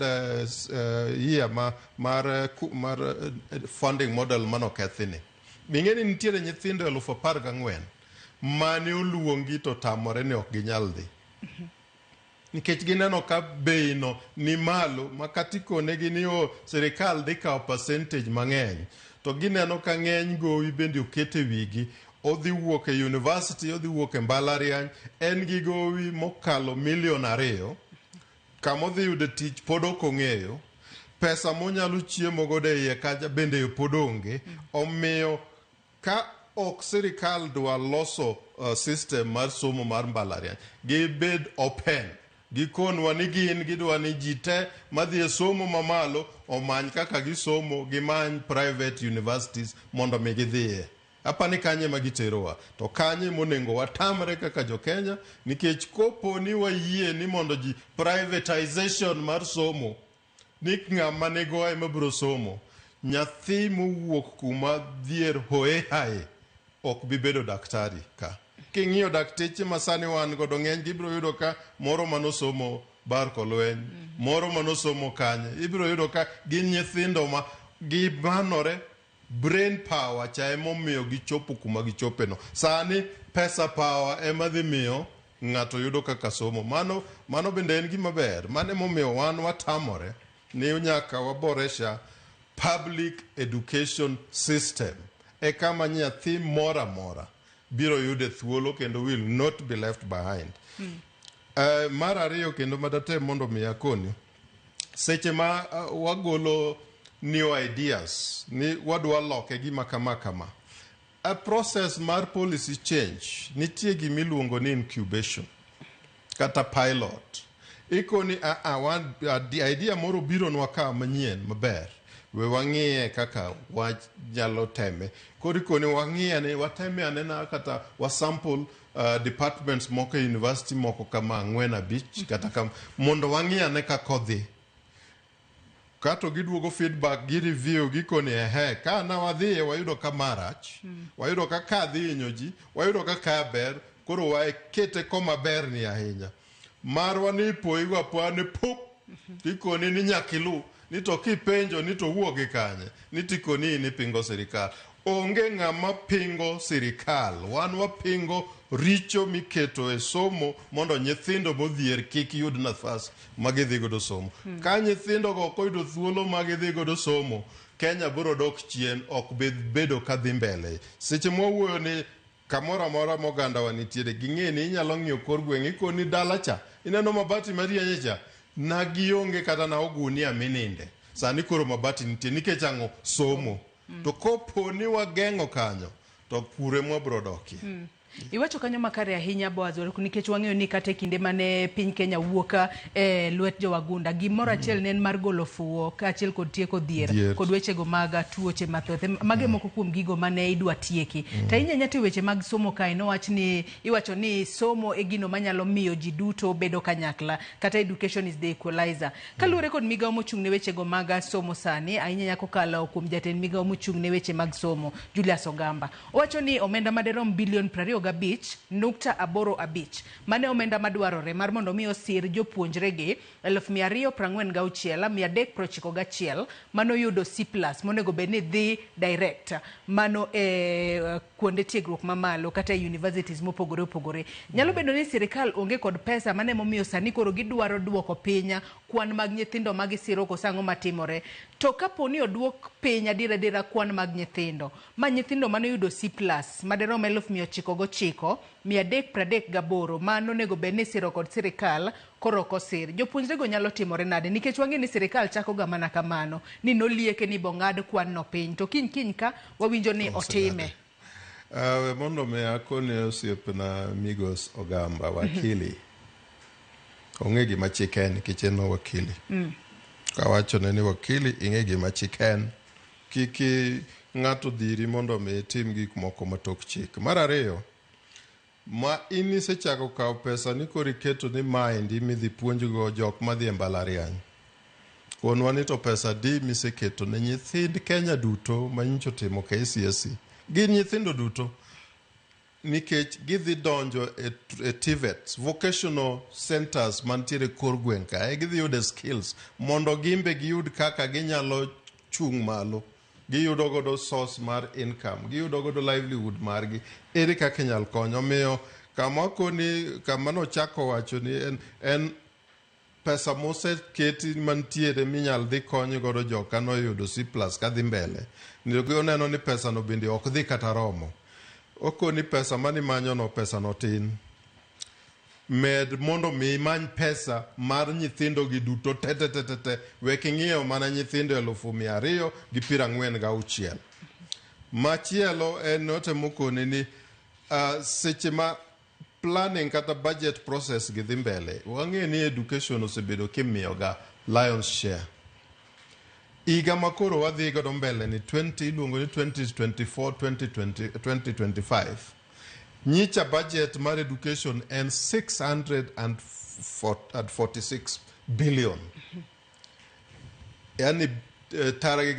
year ma, mar, mar funding model manokethini. Ing'e ni nitiere nyithindo 14,000 mane oluongi to tamore ni ok ginyal dhi. Nikech gineno ka bei no ni malo ma kata ikonegi ni o sirikal dhi kawo percentage mang'eny to gineno ka ng'eny gowi bende oket e wigi. Odhi wuok e university, odhi wuok e mbalariany, en gi gowi mokalo 2 million, kama odhi yude tich pod ok ong'eyo, pesa monyalo chiemo godo e iye kacha bende pod onge. Omiyo ka ok sirikal dwa loso system mar somo mar mbalariany, gibed open. Gikonwa ni gin gidwa ni ji te madhi e somo mamalo omany kaka gisomo, gimany private universities mondo mi gidhiye. Apani kanye ma giterowa to kanye monego watamre kaka jo-Kenya nikech kopo ni wayie ni mondo ji privatization mar somo ni ng'ama nigo ema biro somo nyathi mowuok kuma dhier hoye haye ok bi bedo daktari ka king'iyo dakteche ma sani wan godo ng'eny gi ibiro yudo ka moro manosomo bar kolweny moro manosomo kanye ibiro yudo ka gin nyithindo ma gimanore brain power cha emomiyo gichopo kuma gichope no sani pesa power ema dhi miyo ng'ato yudo kaka somo mano bende en gima ber mano emomiyo wan watamore ni nyaka waboresha public education system e kama nyathi moro amora biro yude thuolo kendo will not be left behind. Mar ariyo kendo madatem mondo mi akoni seche ma wagolo new ideas ni wadwa loke gima kama kama a process mar policy change nitie gimiluongo ni incubation kata pilot ikoni wan idea moro bironwa ka manyien maber we wang'iye kaka wanyalo teme koro ikoni wang'iye ane wateme anena kata wasample departments moko e university moko kama ang'wen abich kata kama mondo wang'i ane kaka odhi kato giduogo feedback gi review gikoni ehe ka na wadhiye wayudo ka marach wayudo ka ka dhi hinyo ji wayudo ka ka ber koro wakete koma ber ni ahinya marwa ni ipoyigo apoya ni pup tikoni ni nyaka ilu ni to kipenjo ni to wuok gi kanye ni tikoni in ipingo sirikal onge ng'ama pingo sirikal wan wapingo richo miketo e somo mondo nyithindo modhier kik yud nafas ma gidhi godo somo ka nyithindo go ok oyudo thuolo ma gidhi godo somo Kenya biro dok chien ok bi bedo ka dhi mbele seche mwawuoyo ni kamoro amora mogandawa nitiere ging'e ni inyalo ng'iyo kor gweng' ikoni dala cha ineno mabati marieny cha na gionge kata na ogunia mininde sani koro mabati nitie nikech ang'o somo to kopo ni wageng'o kanyo to pure mwabro dokie. Iwacho kanyo makare ahinya Boaz Oruku nikech wang'eyo ni kata e kinde mane piny Kenya wuok e lwet jowagunda gimoro achiel ne en mar golo fuwo kaachiel kod tieko dhier Dhier. kod wechego mag tuoche mathoth. Mage moko kuom gigo mane idwa tieki. To ahinya ahinya to e weche mag somo kae nowach ni iwacho ni somo e gino manyalo miyo ji duto bedo kanyakla kata education is the equalizer. Kaluwore kod migawo mochung' ne wechego mag somo sani ahinya ahinya kokalo kuom jatend migawo mochung' ne weche mag somo Julius Ogamba owacho ni omenda maderom bilion 25.85 mane omenda madwarore mar mondo mi osir jopuonjregi 246,391 manoyudo C+ monego bed ni dhi direct mano e kuonde tiegruok mamalo kata e universities mopogore opogore. Nyalo bedo ni sirikal onge kod pesa mane momiyo sani koro gidwaro duoko piny kwan mag nyithindo ma gisiro koso ang'o matimore. To kapo ni oduok piny adier adiera kwan mag nyithindo ma nyithindo manoyudo C+ maderom 909,338 mano onego bed ni isiro kod sirikal koro ok osir. Jopuonjrego nyalo timore nade? Nikech wang'e ni sirikal chako ga mana kamano ni nolieke ni bong'ad kwan no piny to kiny kiny ka wawinjo ni otime. We mondo mi akone osiepna Migos Ogamba wakili. Ong'e gima chik en nikech en wakili. Kawachone ni wakili ing'e gima chik en. Kik ng'ato dhiri mondo mi itim gik moko matok chik. Mar ariyo, ma in isechako kawo pesa ni koro iketo ni maendi midhi puonjgo jok madhi e mbalariany. Konwa ni to pesa di miseketo ne nyithind Kenya duto ma nyocha otimo KCSE. Gin nyithindo duto nikech gidhi donjo e TVETs, vocational centers mantiere kor gweng' kae, gidhi yude skills mondo gimbe giyud kaka ginyalo chung' malo. Giyudo godo source mar income, giyudo godo livelihood margi. Ere kaka inyal kony? Omiyo kama koni kama nochako wacho ni en pesa moseketi mantiere minyal dhi kony godo joka noyudo C+ kadhi mbele. Oneno ni pesa no bende ok dhi kata romo. Okoni pesa manimanyo no pesa no tin. Med mondo mi imany pesa mar nyithindo gi duto te te te te te. Wek ing'iyo mana nyithindo 246,000. Machielo en otemo koni ni seche ma planning kata budget process gi dhi mbele, wang'e ni education osebedo kimiyoga lion's share. Higa ma koro wadhi godo mbele ni 20 iluongo ni 2024 2020, 2025. Nyicha budget mar education en 646 billion. Yani tara gi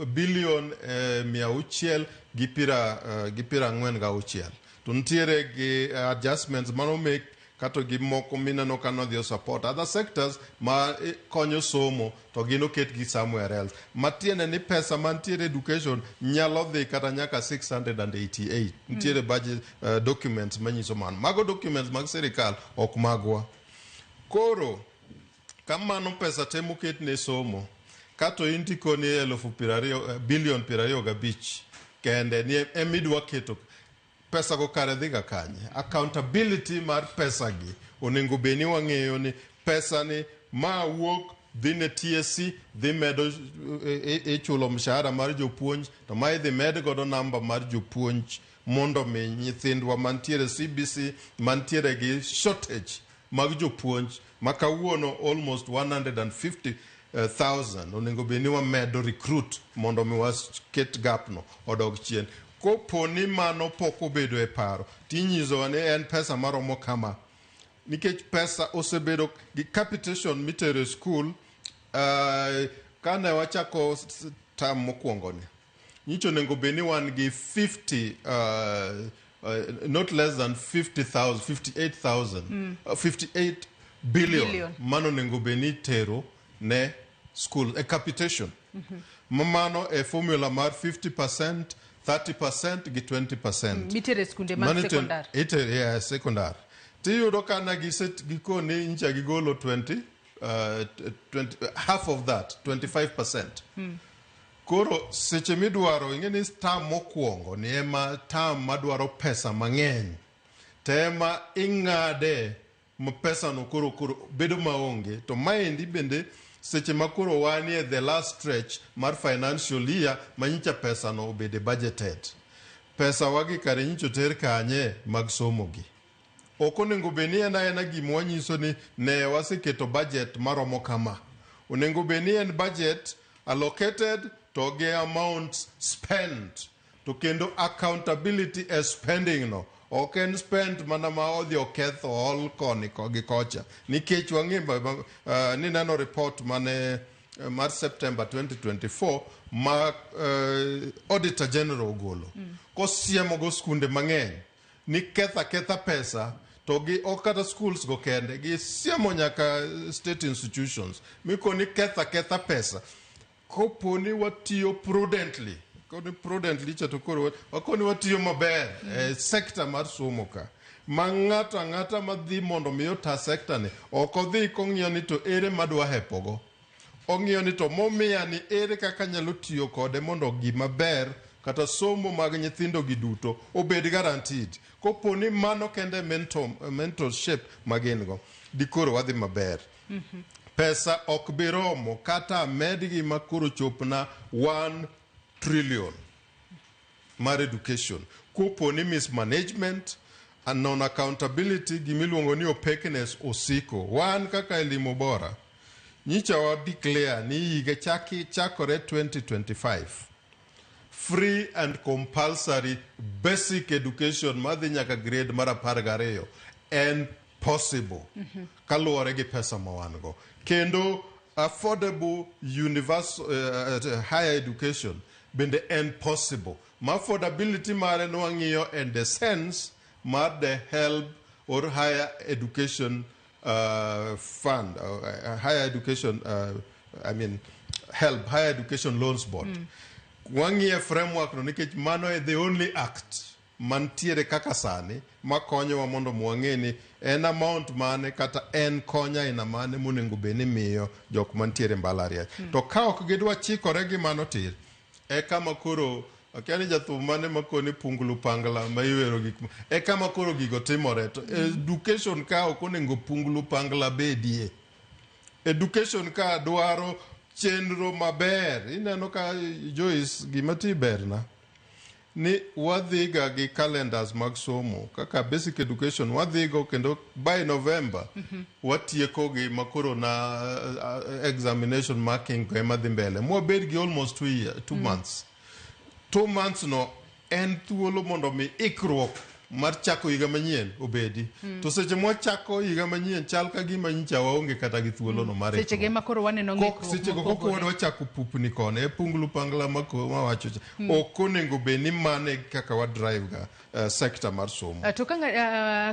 billion 646. To nitiere gi adjustments mano make kato gi moko mineno ka nodhi support other sectors ma konyo somo to gin oket gi somewhere else. Matiende ni pesa mantiere education nyalo dhi kata nyaka 688. Nitiere budget documents manyiso mano. Mago documents mag sirikal ok magwa. Koro kamano pesa te moket ne somo kato in tikoni 20,000 billion 25 kende ni emidwa keto pesa go kare dhi ga kanye. Accountability mar pesa gi onego bed ni wang'eyo ni pesa ni ma wuok dhi ne TSC dhi medo ichulo mshahara mar jopuonj to ma idhi med godo namba mar jopuonj mondo mi nyithindwa mantiere CBC mantiere gi shortage mag jopuonj ma kawuono almost 150,000 onego bed ni wamedo recruit mondo mi waket gap no odog chien. Kopo ni mano pok obedo e paro tinyisowa ni en pesa maromo kama nikech pesa osebedo gi capitation mitero e skul. Kane wachako term mokwongo ni nyicho onego bed ni wan gi 50 not less than 50,000 58,000 58 billion mano onego bed ni itero ne school e capitation. Mano e formula mar 50%, 30% gi 20%. Mitere skunde mag sekondar. Itere yeah, sekondar. Tiyudo ka na gikoni ncha gigolo 20, half of that, 25%. Koro seche midwaro ing'e ni term mokwongo ni ema term madwaro pesa mang'eny. To ema ing'ade ma pesa no koro bedo maonge. To maendi bende seche ma koro wanie the last stretch mar financial year manyicha pesa no obede budgeted. Pesa wagi kare nyicho ter kanye mag somo gi. Ok onego bed ni en aena gima wanyiso ni ne waseketo budget maromo kama. Onego bed ni en budget allocated to gi amount spent. To kendo accountability e spending no. Ok en spend mana ma odhi oketho ol koni gi kocha. Nikech wang'e ni neno report mane mar September 2024 ma Auditor General ogolo. Kosiemo go skunde mang'eny ni ketha pesa to gi ok kata schools go kende gi siemo nyaka state institutions mikoni ketha pesa kopo ni watiyo prudently. Koni prudently cha to koro wakoni watiyo maber e sector mar somo ka. Ma ng'ato ang'ata madhi mondo mi ota sector ni ok odhi kong'iyo ni to ere madwa hepogo. Ong'iyo ni to momiya ni ere kaka nyalo tiyo kode mondo gima ber kata somo mag nyithindo gi duto obed guaranteed. Kopo ni mano kende mentorship magin go dikoro wadhi maber. Pesa ok bi romo kata medgi ma koro chopna 1 trillion mar education. Kopo ni mismanagement and non accountability, gimiluongo ni opaqueness osiko. Wan kaka Elimu Bora nyicha wa declare ni higa chakore 2025 free and compulsory basic education madhi nyaka grade mar 12 en possible kaluwore gi pesa ma wan go, kendo affordable universal higher education bende en possible. Ma affordability mare nwang'iyo en the sense mar the help or higher education fund, higher education, I mean help, Higher Education Loans Board. Wang'iye framework no nikech mano e the only act mantiere kaka sani makonyowa mondo wang'e ni en amount mane kata en konya aina mane monego bed ni miyo jok mantiere mbalariany. To ka ok gidwa chikore gi mano tir, e kama koro akia ni jathum mane makoni punglu pangla ma iwero gik e kama koro gigo timore. To education ka ok onego punglu pangla bedie. Education ka dwaro chenro maber. Ineno ka Joyce, gima ti berna ni wadhiga gi calendars mag somo kaka basic education wadhigo, kendo by November watieko gi makoro na examination marking ema dhi mbele mwabed gi almost 2 year, 2 months. 2 months no en thuolo mondo mi ikruok mar chako higa manyien obedi. To seche mwachako higa manyien chal ka gima nyicha waonge kata gi thuolo no mar Seche ge ma koro waneno ng'ikruok seche go koko mopogore. wadwa chako pupni koni e punglu pangla mawacho cha. Ok onego bed ni mane kaka wa drive ga sector mar somo. To ka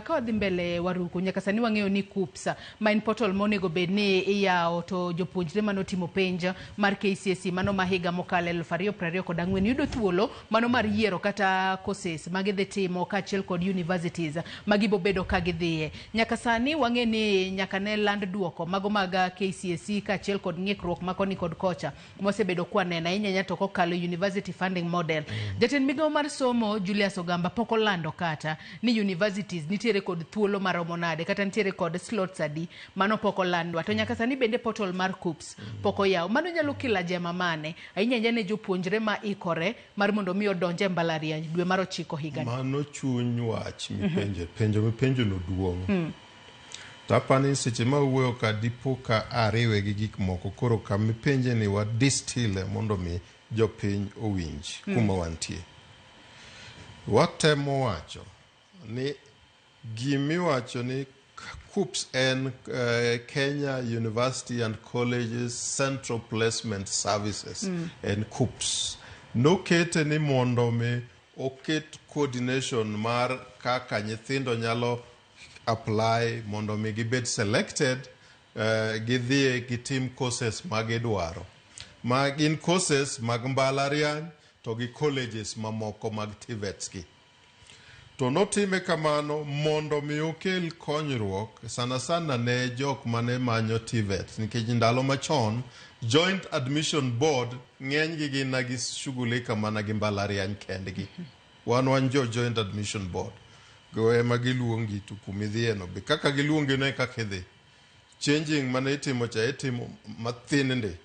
wadhi mbele, Waruku, nyaka sani wang'eyo ni KUCCPS ma en portal monego bed ni iyawo to jopuonjre manotimo penj mar KCSE mano ma higa mokalo 2024 yudo thuolo mano mar yiero kata courses ma gidhi timo kaachiel kod universities ma gibobedo ka gidhiye. Nyaka sani wang'e ni nyaka ne land duoko mago mag KCSE kaachiel kod ng'ikruok ma koni kod kocha mosebedo kwaneno ahinya ahinya to kokalo university funding model. Jatend migawo mar somo Julius Ogamba pok olando kata ni universities nitiere kod thuolo maromo nade kata nitiere kod slots adi, mano pok olandwa. To nyaka sani bende portal mar KUCCPS pok oyaw. Mano nyalo kelo ajema mane ahinya ahinya ne jopuonjre ma ikore mar mondo mi odonj e mbalariany dwe mar ochiko higani? Mano chuny wach mipenjo. Penjo mipenjo no duong'. To apani seche ma wuoyo ka dipo ka ariwe gi gik moko, koro kamipenje ni wa distill mondo mi jopiny owinj kuma wantie. Watemo wacho ni gimiwacho ni KUCCPS en Kenya University and Colleges Central Placement Services. En KUCCPS nokete ni mondo mi oket coordination mar kaka nyithindo nyalo apply mondo mi gibed selected, gidhie gitim courses ma gidwaro, ma gin courses mag mbalariany to gi colleges mamoko mag TVETs gi. To notime kamano mondo mi okel konyruok sana sana ne jok mane manyo TVET, nikech ndalo machon Joint Admission Board ng'eny gi gin na gishughulika mana gi mbalariany kendgi. Wan jo Joint Admission Board go ema giluongi to kumidhiye no be kaka giluongi no e kaka idhi. Changing mane itimo cha itimo mathin ndi.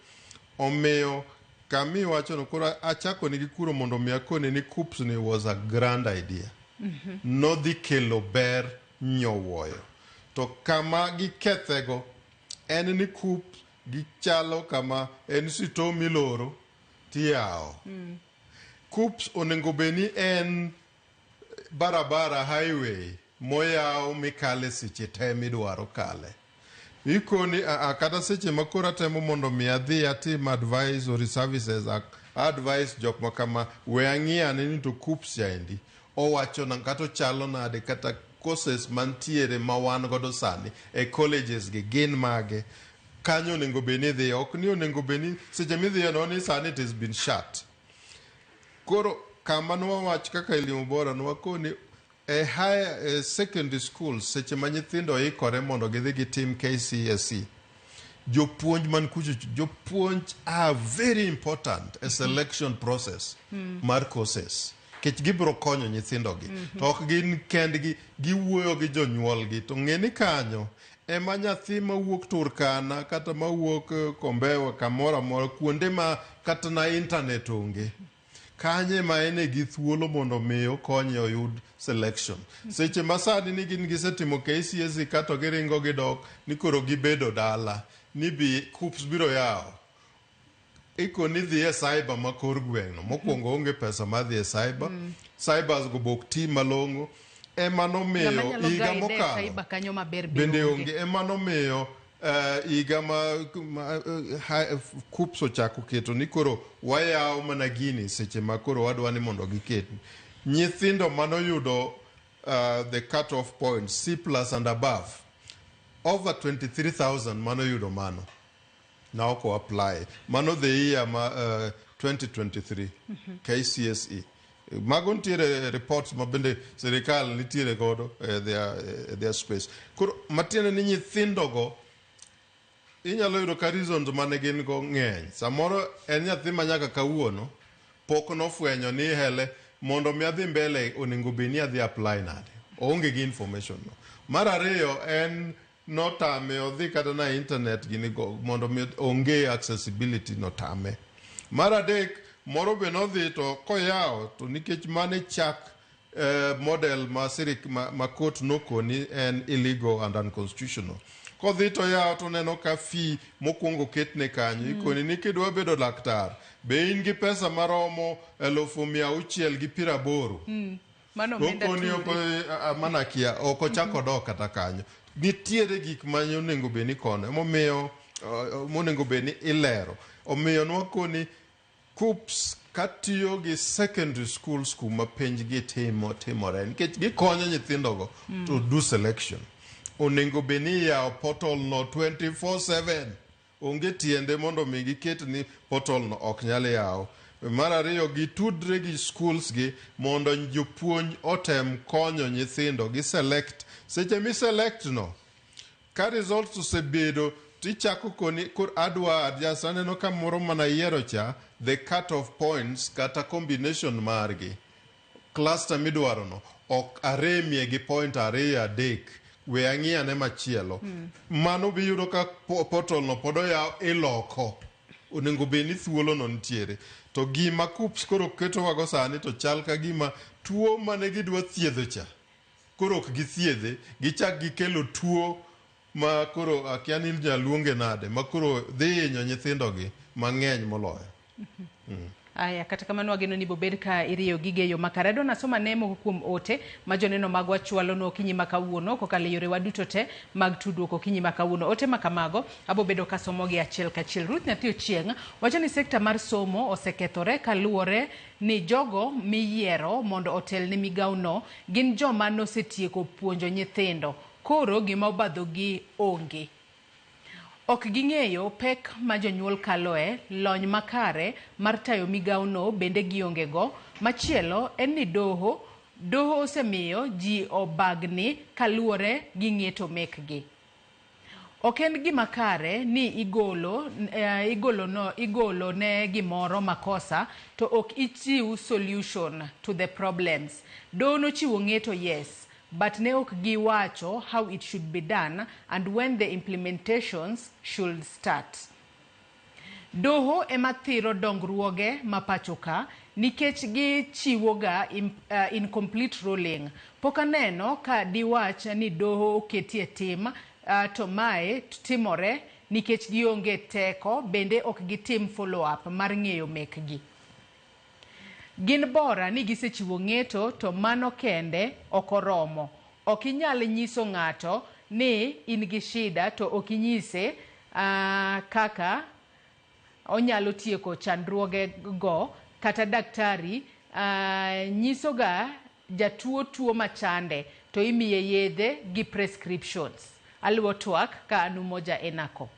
Omiyo kamiwacho no koro achako nigi kuro mondo mi akoni ni KUCCPS ni was a grand idea. Nodhi kelo ber nyowuoyo. To kama gikethego en ni KUCCPS gichalo kama en sito miloro tiyawo. KUCCPS onego bed ni en barabara, highway moyaw mikale seche te midwaro kale. Ikoni a kata seche ma koro atemo mondo mi adhi atim advisory services, advice jok ma kama we ang'i ane ni to KUCCPS chaendi owacho na kata ochalo nade, kata courses mantiere ma wan godo sani e colleges gi gin mage. Kanyo onego bed ni idhiye, ok ni onego bed ni seche midhiye no ni sani it has been shut. Koro kama nwawach kaka Elimu Bora nwakoni e higher e secondary school, seche ma nyithindo ikore mondo gidhi gitim KCSE, jopuonj man kucho, jopuonj are very important e selection process mar courses, nikech gibiro konyo nyithindogi. To ok gin kendgi, giwuoyo gi jonyuolgi. To ng'e ni kanyo ema nyathi mawuok Turkana kata mawuok Kombewa, kamoro amora kuonde ma kata na internet onge. Kanye ma ene gi thuolo mondo mi okonye oyud selection. Seche ma sani ni gin gisetimo KCSE ka to giringo gidok ni koro gibedo dala ni bi KUCCPS biro yawo. Ikoni dhi e cyber ma kor gweng'no. Mokwongo onge pesa mar dhi e cyber. Cybers go bok ti malong'o. Ema nomiyo Ng'ama nyalo higa guide e mokalo cyber kanyo maber bende onge ema nomiyo higa ma KUCCPS ochako keto ni koro wayawo mana gini seche ma koro wadwa ni mondo giket nyithindo manoyudo the cut off point C plus and above, over 23,000 manoyudo mano na ok apply mano the year ma 2023 KCSE. Mago nitiere reports ma bende sirikal nitiere godo their space. Koro matiende ni nyithindogo inyalo yudo ka reasons mane gin go ng'eny. Samoro en nyathi ma nyaka kawuono pok nofwenyo ni hele mondo mi adhi mbele onego bed ni adhi apply nade, oonge gi information no. Mar ariyo en notame odhi kata na internet gini go mondo mi onge accessibility, notame. Mar adek moro be nodhi to koyawo to nikech mane chak model ma sirik ma court nokoni en illegal and unconstitutional, kodhi to yawo to neno ka fee mokwongo ketne kanyo. Ikoni ni kidwa bedo laktar be in gi pesa maromo 680,000. Mano omenda Okoni turi. Mana kia ok ochako dok kata kanyo. Nitiere gik ma onego bed ni kono emomiyo monego bed ni ilero. Omiyo nwakoni KUCCPS katiyo gi secondary schools kuma penj gi timo timore nikech gikonyo nyithindogo to do selection, onego bed ni iyawo portal no 24/7. Onge tiende mondo mi giket ni portal no ok nyal yaw. Mar ariyo, gitudre gi schools gi mondo jopuonj otem konyo nyithindo gi select. Seche mi select no ka results osebedo tichako koni kor adwa adjust, aneno ka moro mana yiero cha the cut off points kata combination margi cluster midwaro no ok aremie gi point ariyo adek, we ang'i ane machielo. Mano biyudo ka portal no pod oyaw iloko, onego bed ni thuolo no nitiere. To gima KUCCPS koro ketowago sani to chal ka gima tuo mane gidwa thiedho cha koro ok githiedhe, gichak gikelo tuo ma koro akia ni nyaluonge nade ma koro dhi hinyo nyithindogi mang'eny moloyo. Aya, kata kamano wageno ni bobed ka iriyo gige e yo makare. Adwa nasoma ne moko kuom ote ma joneno magwa chwalonwa okinyi ma kawuono kokalo e yorewa duto te mag tudruok okinyi ma kawuono. Ote ma kamago abo bedo kasomogi achiel kachiel. Ruth Nyathi Ochieng' wacho ni sekta mar somo osekethore kaluwore ni jogo miyiero mondo otel ne migawo no gin joma nosetieko puonjo nyithindo. Koro gima obadhogi onge. Ok ging'eyo pek ma jonyuol kaloe, lony makare mar tayo migawono bende gionge go. Machielo en ni doho osemiyo ji obagni kaluwore gi ng'eto mekgi. Ok en gima kare ni igolo ne gimoro makosa to ok ichiw solution to the problems. Doho nochiwo ng'eto, yes, but ne ok giwacho how it should be done and when the implementations should start. Doho ema thiro dongruoge ma pacho ka nikech gichiwoga incomplete ruling. Pok aneno ka diwach ni doho oketie tim to mae timore nikech gionge teko bende ok gitim follow up mar ng'eyo mekgi. Gin bora ni gisechiwo ng'eto to mano kende ok oromo. Ok inyal nyiso ng'ato ni in gi shida to ok inyise kaka onyalo tieko chandruoge go. Kata daktari nyisoga jatuo tuo machande to imiye yedhe gi prescriptions. Aluwo twak ka an Umoja Enako.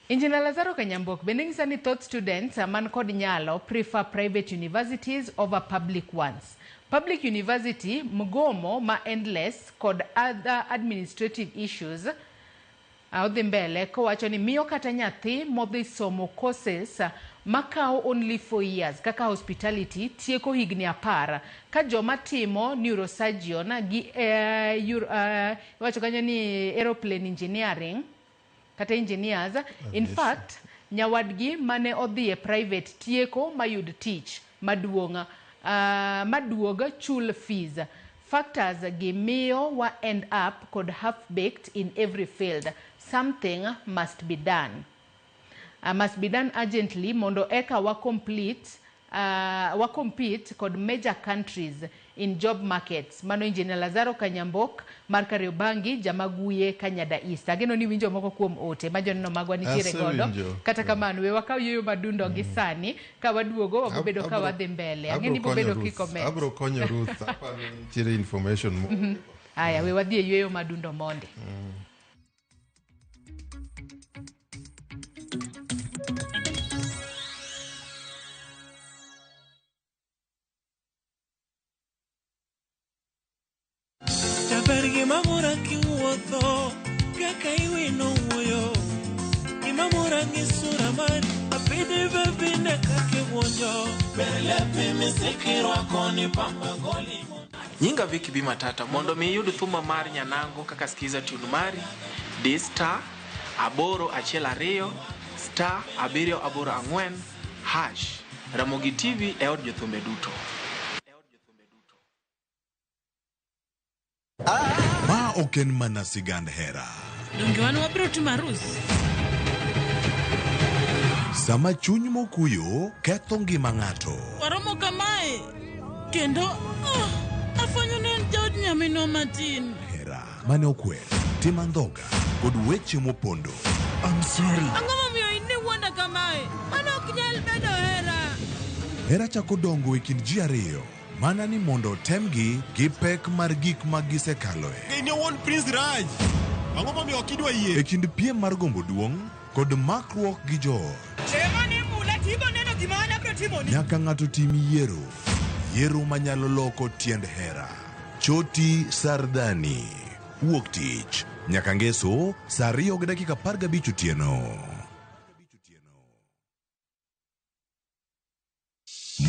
Engineer Lazaro Kanyambok bende nyisa ni thoth students man kod nyalo prefer private universities over public ones. Public university mgomo ma endless kod other administrative issues. Odhi mbele kowacho ni miyo kata nyathi modhi somo courses makawo only 4 years kaka hospitality tieko higni 10 ka joma timo neurosurgeon gi iwacho kanyo ni aeroplane engineering kata engineers in fact. Nyawadgi mane odhi e private tieko mayud tich maduong' maduog chul fees. Factors gi miyo wa end up kod half baked in every field. Something must be done. Must be done urgently mondo eka wa complete wa compete kod major countries in job markets. Mano Engineer Lazaro Kanyambok mar Kariobangi, Jamaguye, Kanyada East. Ageno ni winjo moko kuom ote ma joneno magwa nitiere godo. Asewinjo. Kata kamano we wakaw yueyo madundo gi sani ka waduogo wabobedo ka wadhi mbele. Ang'e ni Abro konyo bobedo Ruth. kicomment. Abro konyo Ruth. Aparo ni nitiere information mo. Aya, we wadhi e yueyo madundo mondi. Jaber gima mora kiwuotho kaka iwino wuoyo gima mora gi sura mari apidhi bebine kaka iwuonjo ber lepi misikirwako ni pamba goli. Nyinga Vicky B Matata mondo mi iyud thuma mar Nyanango kaka skiza tune mari di star 812 star 784 hash. Ramogi TV e od jothumbe duto. Ma ok en mana sigand hera. Donge wan wabiro timo arus? Sama chuny mokuyo ketho ngima ng'ato. Waromo kamae kendo afwenyo ni en jaod nyaminwa matin. Hera mane okwer, tim andhoga kod weche mopondo. I'm sorry. Ang'o momiyo in iwuonda kamae? Mano ok nyal bedo hera. Hera chako dongo e kind ji ariyo mana ni mondo otemgi gi pek mar gik ma gisekaloe. In owuon Prince Raj. Ang'o momiyo ok idwa yie? E kind piem mar gombo duong' kod makruok gi joot. Chema ni mula tibo neno gima an abiro timoni. Nyaka ng'ato tim yiero. Yiero manyalo loko tiend hera. Choti Sardani. Wuok tich. Nyaka ngeso saa 2:15 otieno.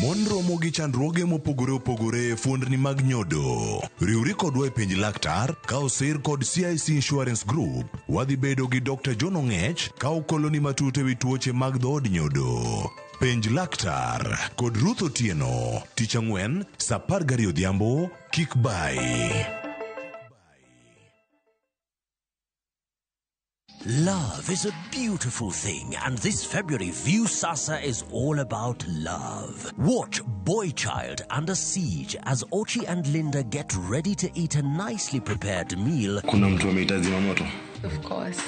Mon romo gi chandruoge mopogore opogore e fuondni mag nyodo. Riwri kodwa e penj laktar ka osir kod CIC Insurance Group. Wadhi bedo gi Dr. John Ong'ech ka okoloni matut ewi tuoche mag dhood nyodo. Penj laktar kod Ruth Otieno tich ang'wen saa 12 odhiambo kik bai. Love is a beautiful thing, and this February, Viusasa is all about love. Watch Boy Child Under Siege as Ochi and Linda get ready to eat a nicely prepared meal. Kuna mtu amehitaji moto. Of course,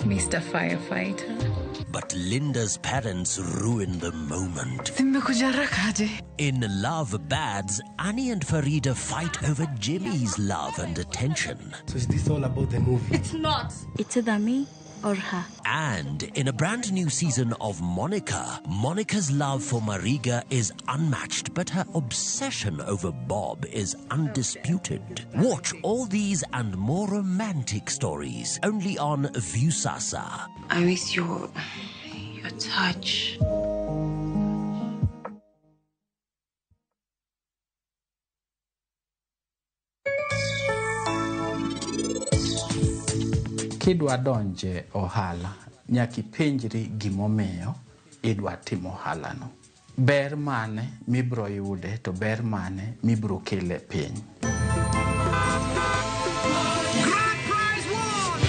Mr. Firefighter. But Linda's parents ruin the moment. Nimekuja haraka aje? In Love Bads, Annie and Farida fight over Jimmy's love and attention. So is this all about the movie? It's not. It's either me or her. And in a brand new season of Monica, Monica's love for Mariga is unmatched, but her obsession over Bob is undisputed. Watch all these and more romantic stories only on Viusasa. I miss your touch. Kidwa donje ohala, nyaka ipenjri gimomiyo idwa timo ohalano. Ber mane mibiro yude to ber mane mibiro kele e piny. Grand prize won!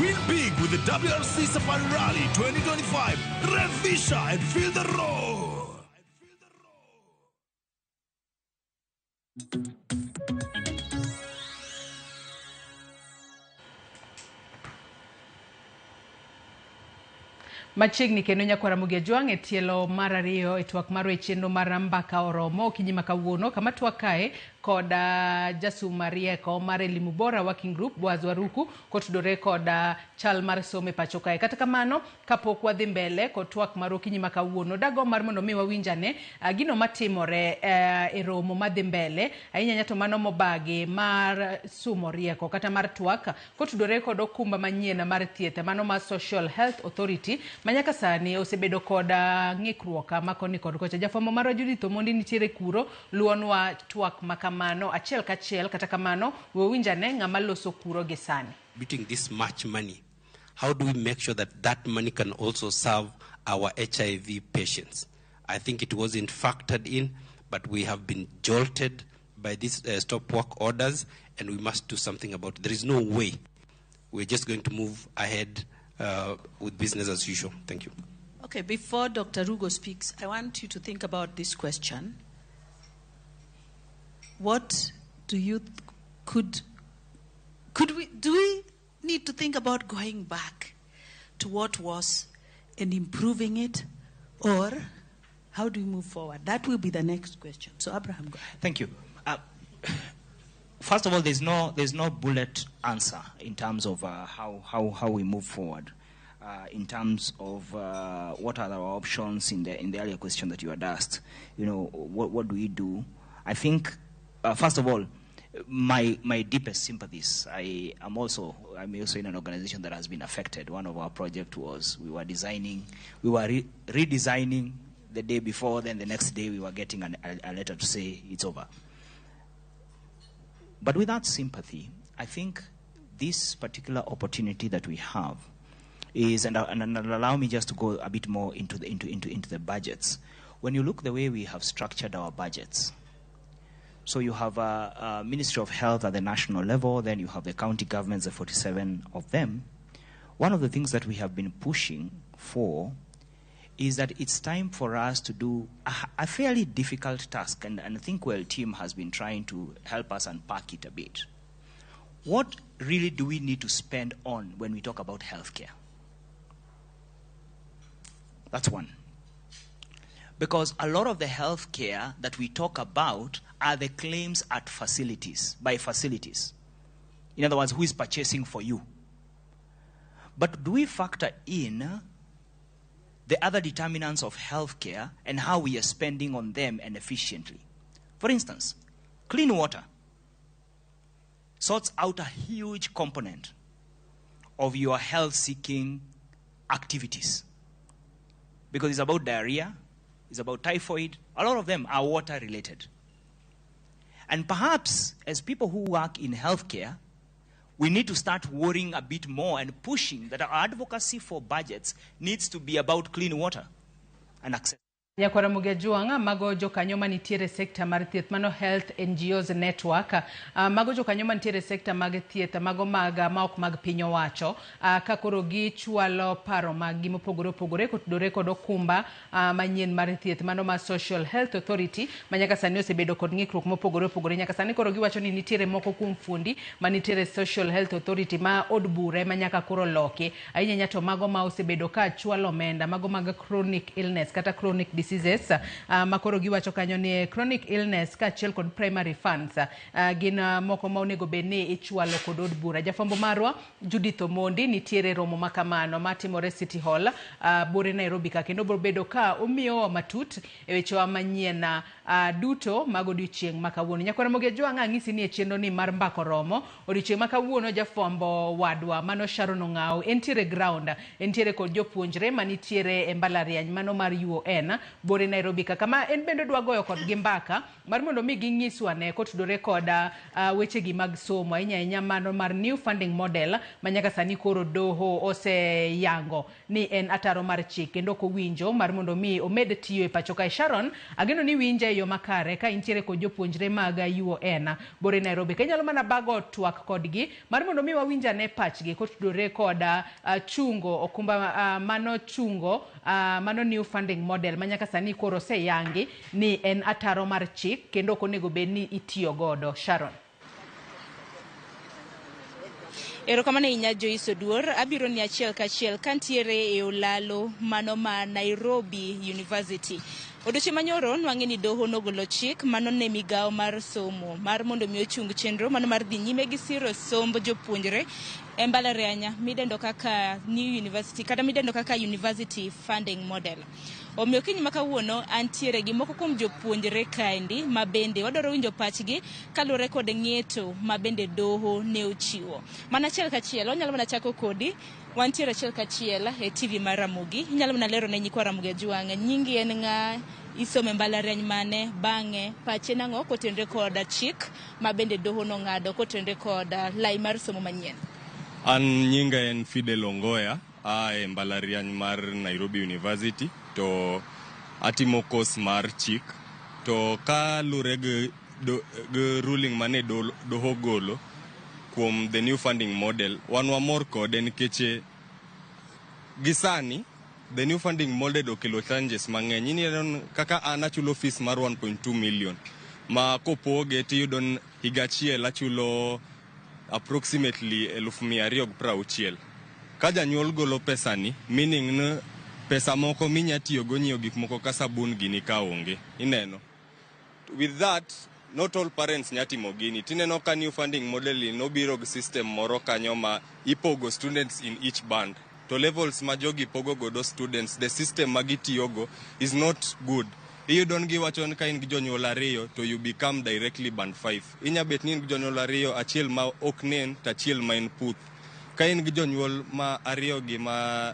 Win big with the WRC Safari Rally 2025. Revisha and feel the roar. Machiegni kendo nyakwara Ramogi Ajwang' e tielo mar ariyo e twak marwa e chenro mar Mbaka Oromo okinyi ma kawuono kama twak kae kod jasum marieko mar Elimu Bora Working Group Boaz Waruku kotudore kod chal mar somo e pacho kae. Kata kamano kapok wadhi mbele kod twak mar okinyi ma kawuono dago mar mondo mi wawinjane gino matimore e romo madhi mbele ahinya ahinya to mano mobagi mar sumo rieko kata mar twak kotudore kod okumba manyien mar thieth mano mar Social Health Authority manyaka sani osebedo kod ng'ikruok ma koni kod kocha. Jafwambo marwa Judith Omondi nitiere kuro luonwa twak makamano achiel kachiel. Kata kamano we winjane ng'ama loso kuro gi sani. Beating this much money. How do we make sure that that money can also serve our HIV patients? I think it wasn't factored in, but we have been jolted by these stop work orders, and we must do something about it. There is no way we're just going to move ahead with business as usual. Thank you. Okay, before Dr. Rugo speaks, I want you to think about this question. What do you, could we, do we need to think about going back to what was and improving it, or how do we move forward? That will be the next question. So Abraham, go ahead. Thank you. First of all, there's no bullet answer in terms of how we move forward. In terms of what are our options in the earlier question that you had asked, you know, what do we do? I think, first of all, my deepest sympathies. I'm also in an organization that has been affected. One of our projects was we were redesigning the day before, then the next day we were getting a letter to say it's over. But without sympathy, I think this particular opportunity that we have is, and allow me just to go a bit more into the into the budgets. When you look the way we have structured our budgets, so you have a Ministry of Health at the national level, then you have the county governments, the 47 of them. One of the things that we have been pushing for is that it's time for us to do a fairly difficult task, and I think Thinkwell team has been trying to help us unpack it a bit. What really do we need to spend on when we talk about healthcare? That's one. Because a lot of the healthcare that we talk about are the claims at facilities, by facilities. In other words, who is purchasing for you? But do we factor in the other determinants of healthcare and how we are spending on them and efficiently? For instance, clean water sorts out a huge component of your health-seeking activities. Because it's about diarrhea, it's about typhoid. A lot of them are water-related. And perhaps, as people who work in healthcare, we need to start worrying a bit more and pushing that our advocacy for budgets needs to be about clean water and access. Nyakwara Mugejuanga, mago jokanyo manitiere sekta mar thieth, mano Health NGOs Network, mago jokanyo manitiere sekta mag thieth, mago mag ma ok mag piny owacho, ka koro gichwalo paro mag gi mopogore opogore kotudore kod okumba manyien mar thieth, mano ma Social Health Authority, ma nyaka sani osebedo kod ng'ikruok mopogore opogore. Nyaka sani koro giwacho ni nitiere moko kuom fundi manitiere Social Health Authority ma od bura ma nyaka koro loki ahinya ahinya to mago ma osebedo ka chwalo omenda, mago mag chronic illness kata chronic diseases, makoro giwacho kanyo ni chronic illness kaachiel kod primary funds gin moko ma onego bed ni ichwalo kod od bura. Jafwambo marwa Judith Omondi nitiere romo makamano matimore City Hall bore Nairobi ka, kendo biro bedo ka omiyowa matut e wechewa manyien duto mag odiochieng' ma kawuono. Nyakwara Mogejwang'a ang'isi ni e chenro ni mar mbako romo odiochieng' ma kawuono, jafwambo wadwa mano Sharon Ong'au entiere ground, entiere kod jopuonjre manitiere e mbalariany mano mar UON bore Nairobi ka, kama en bende dwa goyo kodgi mbaka mar mondo mi ginyiswa ne kotudore kod wechegi mag somo ahinya ahinya mano mar new funding model ma nyaka sani koro doho oseyango ni en ataro mar chik kendo ok owinjo mar mondo mi omed tiyo e pacho kae. Sharon, ageno ni winje e yo makare ka intiere kod jopuonjre mag UON bore Nairobi ka, inyalo mana bago twak kodgi mar mondo mi wawinj ane pachgi kotudore kod chungo okumba mano chungo mano new funding model ma nyaka sani koro oseyangi ni en ataro mar chik kendo ok onego bed ni itiyo godo. Sharon. Erokamano ahinya Joyce Oduor. Abiro ni achiel kachiel kantiere e olalo mano ma Nairobi University. Odiochieng' manyoro nwang'e ni doho nogolo chik mano ne migawo mar somo mar mondo mi ochung chenro mano mar dhi nyime gi siro somb jopuonjre e mbalariany midendo kaka New University kata midendo kaka University Funding Model. Omiyo kiny ma kawuono antiere gi moko kuom jopuonjre kaendi ma bende wadwaro winjo pachgi kaluwore kod ng'eto ma bende doho ne ochiwo. Mana achiel kachiel, wanyalo mana chako kodi. Wantiere achiel kachiel e TV mar Ramogi. Inyalo mana lero ne nyikwa Ramogi Ajwang' nyingi en ng'a, isomo e mbalariany mane, bang'e pache nang'o kotenore kod chik ma bende doho nong'ado kotenore kod lai mar somo manyien. An nyinga en Fidel Ongoya, a e mbalariany mar Nairobi University to atimo course mar chik. To ka lure gi, gi ruling mane doho golo kuom the new funding model, wan wamor kode nikech gi sani the new funding model okelo challenges mang'eny. Ineno kaka an achulo fees mar 1.2 million ma kopoge tiyudo ni higa achiel achulo approximately 260,000. Ka janyuol golo pesani, meaning ni pesa moko minya tiyogo nyiewo gik moko ka sabun gini ka onge. Ineno. With that, not all parents nya timo gini. Tineno ka new funding model ni nobiro gi system moro kanyo ma ipogo students in each band. To levels ma jogi pogo godo students, the system ma gitiyogo is not good. Iyudo ni giwacho ni ka in gi jonyuol ariyo to you become directly band 5. Inya bet ni in gi jonyuol ariyo, achiel ma ok nen to achiel ma en puth. Ka in gi jonyuol ma ariyo gi ma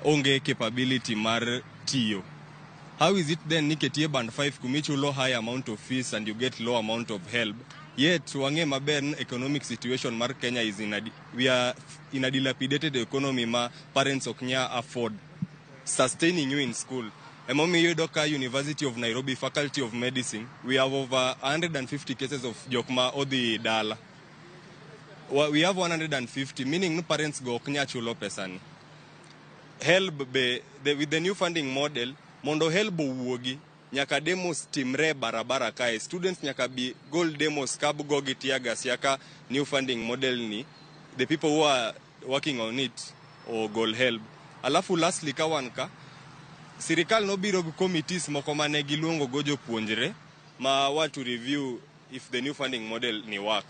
onge capability mar tiyo, how is it then ni ketie band 5 kumichulo high amount of fees and you get low amount of help? Yet wang'e maber ni economic situation mar Kenya is in a, we are in a dilapidated economy ma parents ok nya afford sustaining you in school. Emomiyo iyudo ka University of Nairobi Faculty of Medicine, we have over 150 cases of jok ma odhi dala. We have 150, meaning ni parents go ok nya chulo pesani. HELB be, with the new funding model, mondo HELB owuogi, nyaka demos timre e barabara kae. Students nyaka bi gol demos kab go gi tear gas yaka new funding model ni, the people who are working on it ogol HELB. Alafu lastly ka wan ka, sirikal nobiro gi committees moko mane giluongo go jopuonjre ma want to review if the new funding model ni work.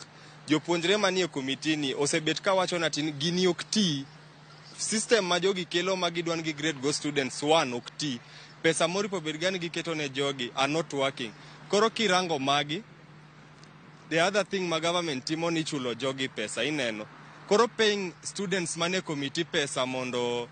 Jopuonjre manie committee ni osebet ka wacho na tin gini ok ti. System ma jogi kelo ma gidwa ni gi grade go students one ok ti. Pesa moripo bed gani giketo ne jogi are not working. Koro kirango magi, the other thing ma government timo ni chulo jogi pesa ineno. Koro paying students mane committee pesa mondo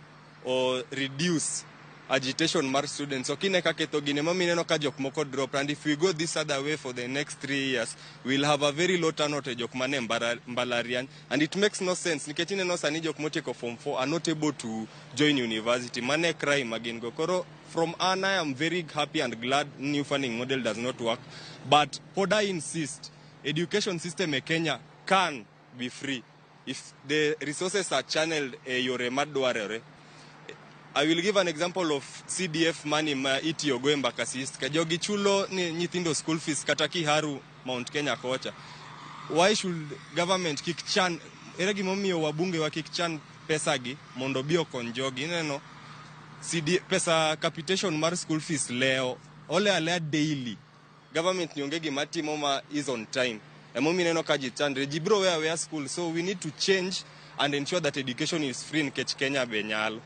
o reduce agitation mar students. Ok ine ka ketho gini emomiyo ineno ka jok moko drop, and if we go this other way for the next 3 years, we'll have a very low turnout e jok mane mbalariany, and it makes no sense nikech ineno sani jok motieko form 4 are not able to join university. Mane cry ma gin go. Koro from an I am very happy and glad new funding model does not work, but pod I insist education system e Kenya can be free if the resources are channeled e yore madwarore. I will give an example of CDF money ma itiyogo e Embakasi East ka jogi chulo ni nyithindo school fees kata Kiharu Mount Kenya kocha. Why should government kik chan, ere gimomiyo wabunge wa kik chan pesa gi mondo obi okony jogi? Ineno CD, pesa capitation mar school fees leo ole alea daily. Government ni onge gima timo ma is on time. Emomiyo ineno ka ji chandre, ji biro weyo aweya school. So we need to change and ensure that education is free nikech Kenya be nyalo.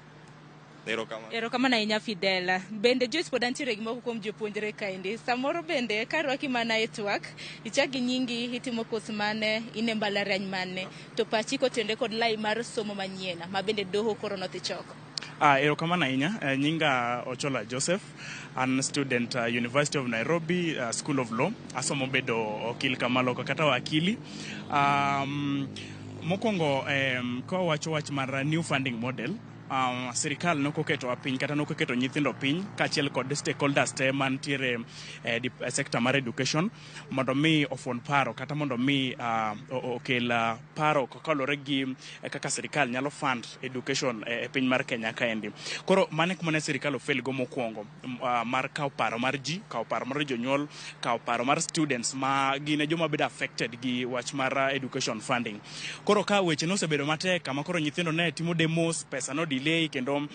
Erokamano. Erokamano ahinya, Fidel. Bende Joyce pod antiere gi moko kuom jopuonjre kaendi. Samoro bende karwaki mana e twak, ichak gi nyingi, itimo course mane, in e mbalariany mane, to pachi kotenore kod lai mar somo manyien ma bende doho koro nodhi choko. Erokamano ahinya. Nyinga Ochola Joseph. An student University of Nairobi, School of Law. Asomo bedo okil kamaloka kata wakili. Mokwongo, kawawacho wach mar new funding model, sirikal nokoketowa piny kata nokoketo nyithindo piny kaachiel kod stakeholders te mantiere e sector mar education mondo mi ofwon paro kata mondo mi okel paro kaluwore gi kaka sirikal nyalo fund education e piny mar Kenya kaendi. Koro mano e kuma ne sirikal ofail go mokwongo mar kawo paro mar ji, kawo paro mar jonyuol, kawo paro mar students ma gin e joma bedo affected gi wach mar education funding. Koro ka weche nosebedo matek kama koro nyithindo ne timo demos, pesa no delay kendo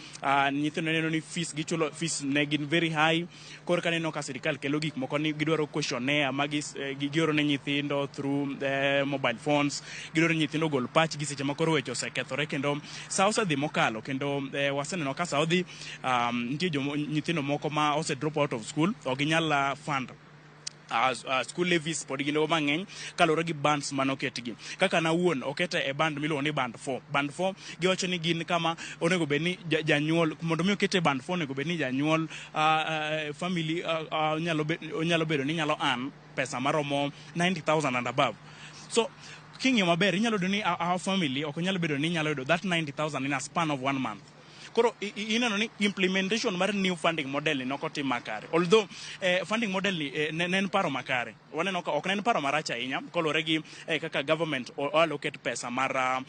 nyithindo neno ni fees gichulo fees ne gin very high. Koro kaneno ka sirikal kelo gik moko ni gidwaro questionnaire ma gioro ne nyithindo through mobile phones, gidwaro ni nyithindo ogol pachgi seche ma koro weche osekethore kendo sa osedhi mokalo kendo waseneno ka sa odhi nitie nyithindo moko ma ose drop out of school, ok ginyal fund school levies pod gin go mang'eny kaluwore gi bands manoketgi. Kaka an awuon oketa e band miluongo ni band 4. Band 4 giwacho ni gin kama onego bed ni janyuol mondo mi okete e band 4 onego bed ni janyuol family nyalo bedo ni nyalo earn pesa maromo 90,000 and above. So King'iyo maber, inyalo yudo ni our family ok nyal bedo ni inyalo yudo that 90,000 in a span of one month. Koro ineno ni implementation mar new funding model ni nokotim makare. Although funding model ni ne en paro makare. Waneno ka ok ne en paro marach ahinya koluwore gi kaka government allocate pesa mar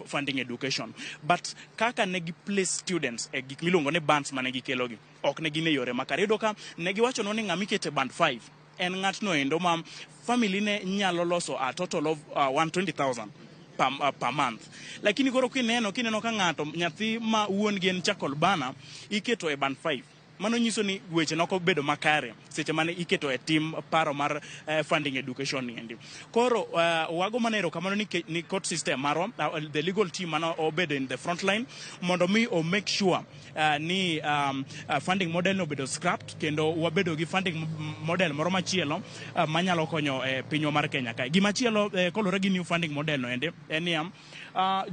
funding education. But kaka ne gi place students e gik miluongo ni bands mane gikelogi, ok ne gin e yore makare. Iyudo ka ne giwachonwa ni ng'ama ikete band 5 en ng'atno endo ma family ne nyalo loso a total of 120,000 per month. Lakini koro kineno ka ng'ato nyathi ma wuon gi en charcoal burner iketo e band 5. Mano nyiso ni weche nokobedo makare seche mane iketo e tim paro mar funding education ni endi. Koro wago mana erokamano ni court system marwa, the legal team mano obedo in the front line mondo mi o make sure ni funding model no obedo scrapped kendo wabedo gi funding model moro machielo manyalo konyo pinywa mar Kenya kae. Gimachielo koluwore gi new funding model no ende en niya,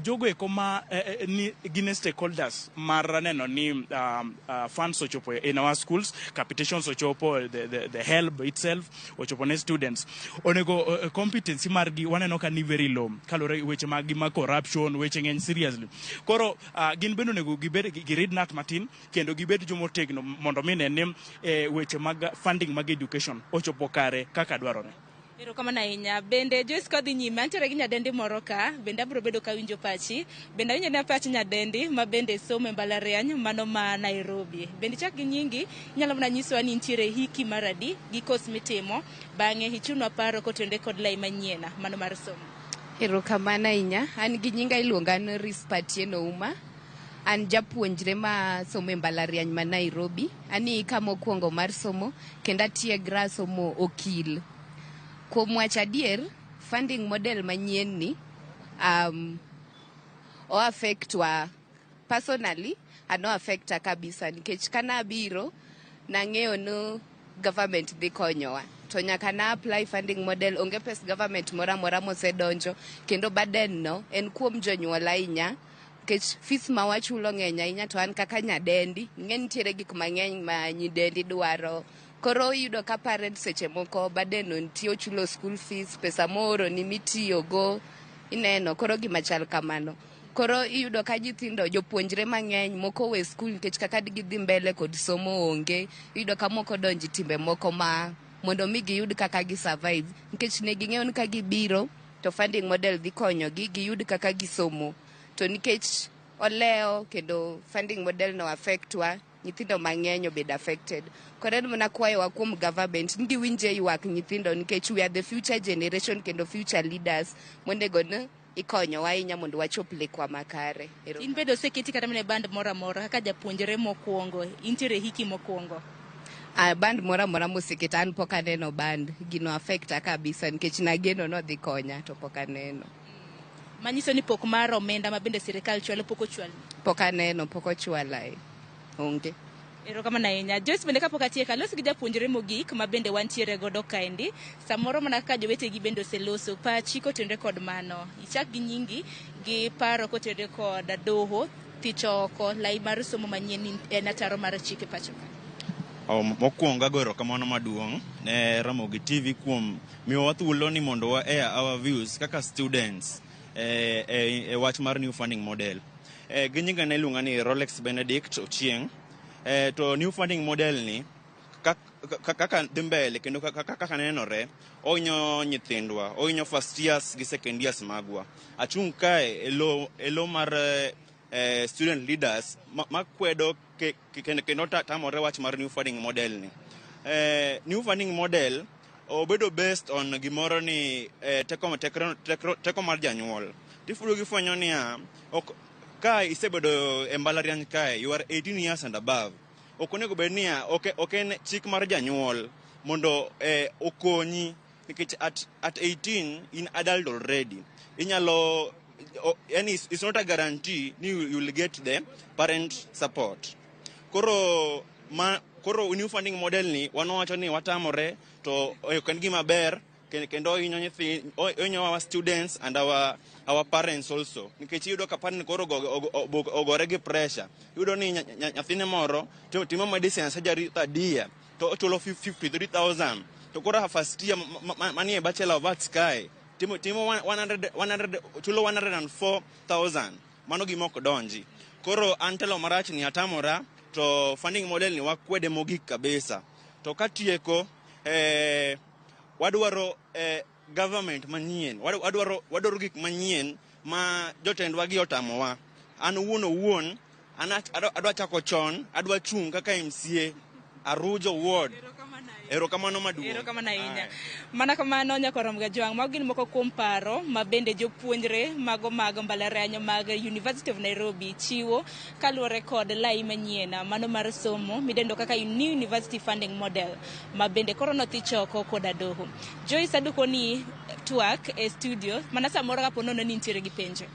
jogo eko ma ni gin stakeholders mar neno ni funds ochopo in our schools, capitations ochopo, the help itself ochopo ne students. Onego competency margi waneno ka ni very low kaluwore gi weche mag gi ma corruption, weche ng'eny seriously. Koro gin bende onego gibed girid nut matin kendo gibed jomotegno mondo mi ne ni weche mag funding mag education ochopo kare kaka dwarore. Erokamano ahinya. Bende Joyce kodhi nyime, antiere gi nyadendi moro ka, bende abiro bedo kawinjo pachi. Bende awinjo ni pach nyadendi ma bende somo e mbalariany mano ma Nairobi. Bende ichak gi nyingi, inyalo mana nyisowa ni intiere hiki mar adi gi course mitimo, bang'e ichunwa paro kotenore kod lai manyien mano mar somo. Erokamano ahinya. An gi nyinga iluonga ni Rispa Atieno Uma. An japuonjre ma somo e mbalariany ma Nairobi. An e hika mokwongo mar somo kendo atiegra somo okil. Kuom wacho adier, funding model manyien ni o affect wa personally, ano affecta kabisa nikech kana abiro nang'eyo ni government dhi konyowa to nyaka na apply funding model onge pes government moro amora mosedonjo kendo burden no en kuom jonyuol ahinya nikech fees ma wachulo ng'eny ahinya to an kaka nyadendi ing'e nitiere gik mang'eny ma nyidendi dwaro. Koro iyudo ka parents seche moko burden no nitie ochulo school fees, pesa mooroni mitiyogo ineno koro gima chal kamano. Koro iyudo ka nyithindo jopuonjre mang'eny moko we skul nikech kaka gidhi mbele kod somo onge. Iyudo ka moko donjo e timbe moko ma mondo mi giyud kaka gi survive nikech ne ging'eyo ni ka gibiro to funding model dhi konyogi giyud kaka gisomo. To nikech olewo kendo funding model no affect wa, nyithindo mang'eny obedo affected. Koro en mana kwayowa kuom government ni giwinje ywak nyithindo nikech we are the future generation kendo future leaders monego ni ikonyowa ahinya mondo wachop lekwa makare. In bende oseketi kata mana e band moro amora kaka japuonjre mokwongo, intiere hiki mokwongo. Band moro amora moseketa an pok aneno band. Gino affecta kabisa nikech nageno nodhi konya to pok aneno. Manyiso ni pok mar omenda ma bende sirikal chwalo pok ochwalni. Pok aneno, pok ochwala e. Onge. Erokamano ahinya. Joyce bende kapok atieko, alos gi japuonjre mogik ma bende wantiere godo kaendi. Samoro mana kaka jowetegi bende oseloso, pachi kotenore kod mano. Ichak gi nyingi gi paro kotenore kod doho, thicho oko lai mar somo manyien en ataro mar chike pacho ka. Mokwongo ago erokamano maduong' ne Ramogi TV kuom miyowa thuolo ni mondo wa air our views kaka students e wach mar new funding model. Gi nyinga ne iluonga ni Rolex Benedict Ochieng'. To new funding model ni kaka dhi mbele kendo kaka nenore ohinyo nyithindwa, ohinyo first years gi second years magwa. Achung' kae e lo mar student leaders makwedo kendo tamore wach mar new funding model ni. New funding model obedo based on gimoro ni teko mar janyuol. Tifudo gifwenyo niya, ok, ka isebedo e mbalariany kae, you are 18 years and above. Ok onego bed niya, ok en chik mar janyuol mondo okonyi nikech at 18 in adult already. Inyalo, yani it's not a guarantee ni you will get the parent support. Koro new funding model ni wanowacho ni watamore to ok en gima ber kendo ohinyo nyithi, ohinyo our students and our parents also. Nikech iyudo ka parent koro ogore gi pressure. Iyudo ni nyathine moro timo medicine surgery third year to ochulo 53,000 to koro first year manie Bachelor of Arts kae timo 100 100 chulo 104,000. Mano gima ok donji. Koro an telo marach ni atamora, to funding model ni wakwede mogik kabisa. To katieko, wadwaro government manyien, wadwaro gik manyien ma jotendwa gi otamowa. An wuon owuon an adwa chako chon, adwa chung' kaka MCA Arujo Ward. Erokamano maduong'. Erokamano ahinya. Mana kamano nyakwar Gajwang', mago gin moko kuom paro ma bende jopuonjre mago mag mbalariany mag University of Nairobi chiwo kaluwore kod lai manyien mano mar somo midendo kaka New University Funding Model ma bende koro nothi choko koda doho. Joyce, aduoko ni twak e studio mana samoro kapo nono ni nitiere gi penjo.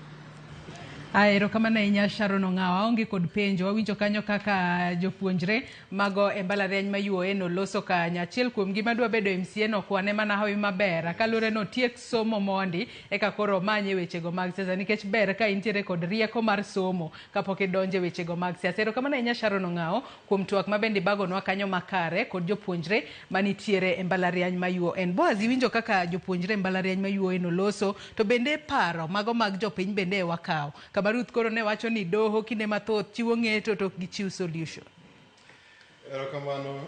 Erokamano ahinya Sharon Ong'awa, aonge kod penjo. Wawinjo kanyo kaka jopuonjre mago e mbalariany ma UoN noloso kanyo. Achiel kuom gi madwa bedo MCA no kwane mana hawi maber. Kaluwore ni otiek somo mondi eka koro omanye wechego mag siasa, nikech ber ka intiere kod rieko mar somo kapok idonje wechego mag siasa. Erokamano ahinya Sharon Ong'awo kuom twak mabende ibagonwa kanyo makare kod jopuonjre manitiere e mbalariany ma UoN. Boaz, iwinjo kaka jopuonjre e mbalariany ma UoN oloso, to bende paro mago mag jopiny bende wakawo. Kama Ruth koro ne wacho ni doho kinde mathoth chiwo ng'eto to ok gichiw solution. Erokamano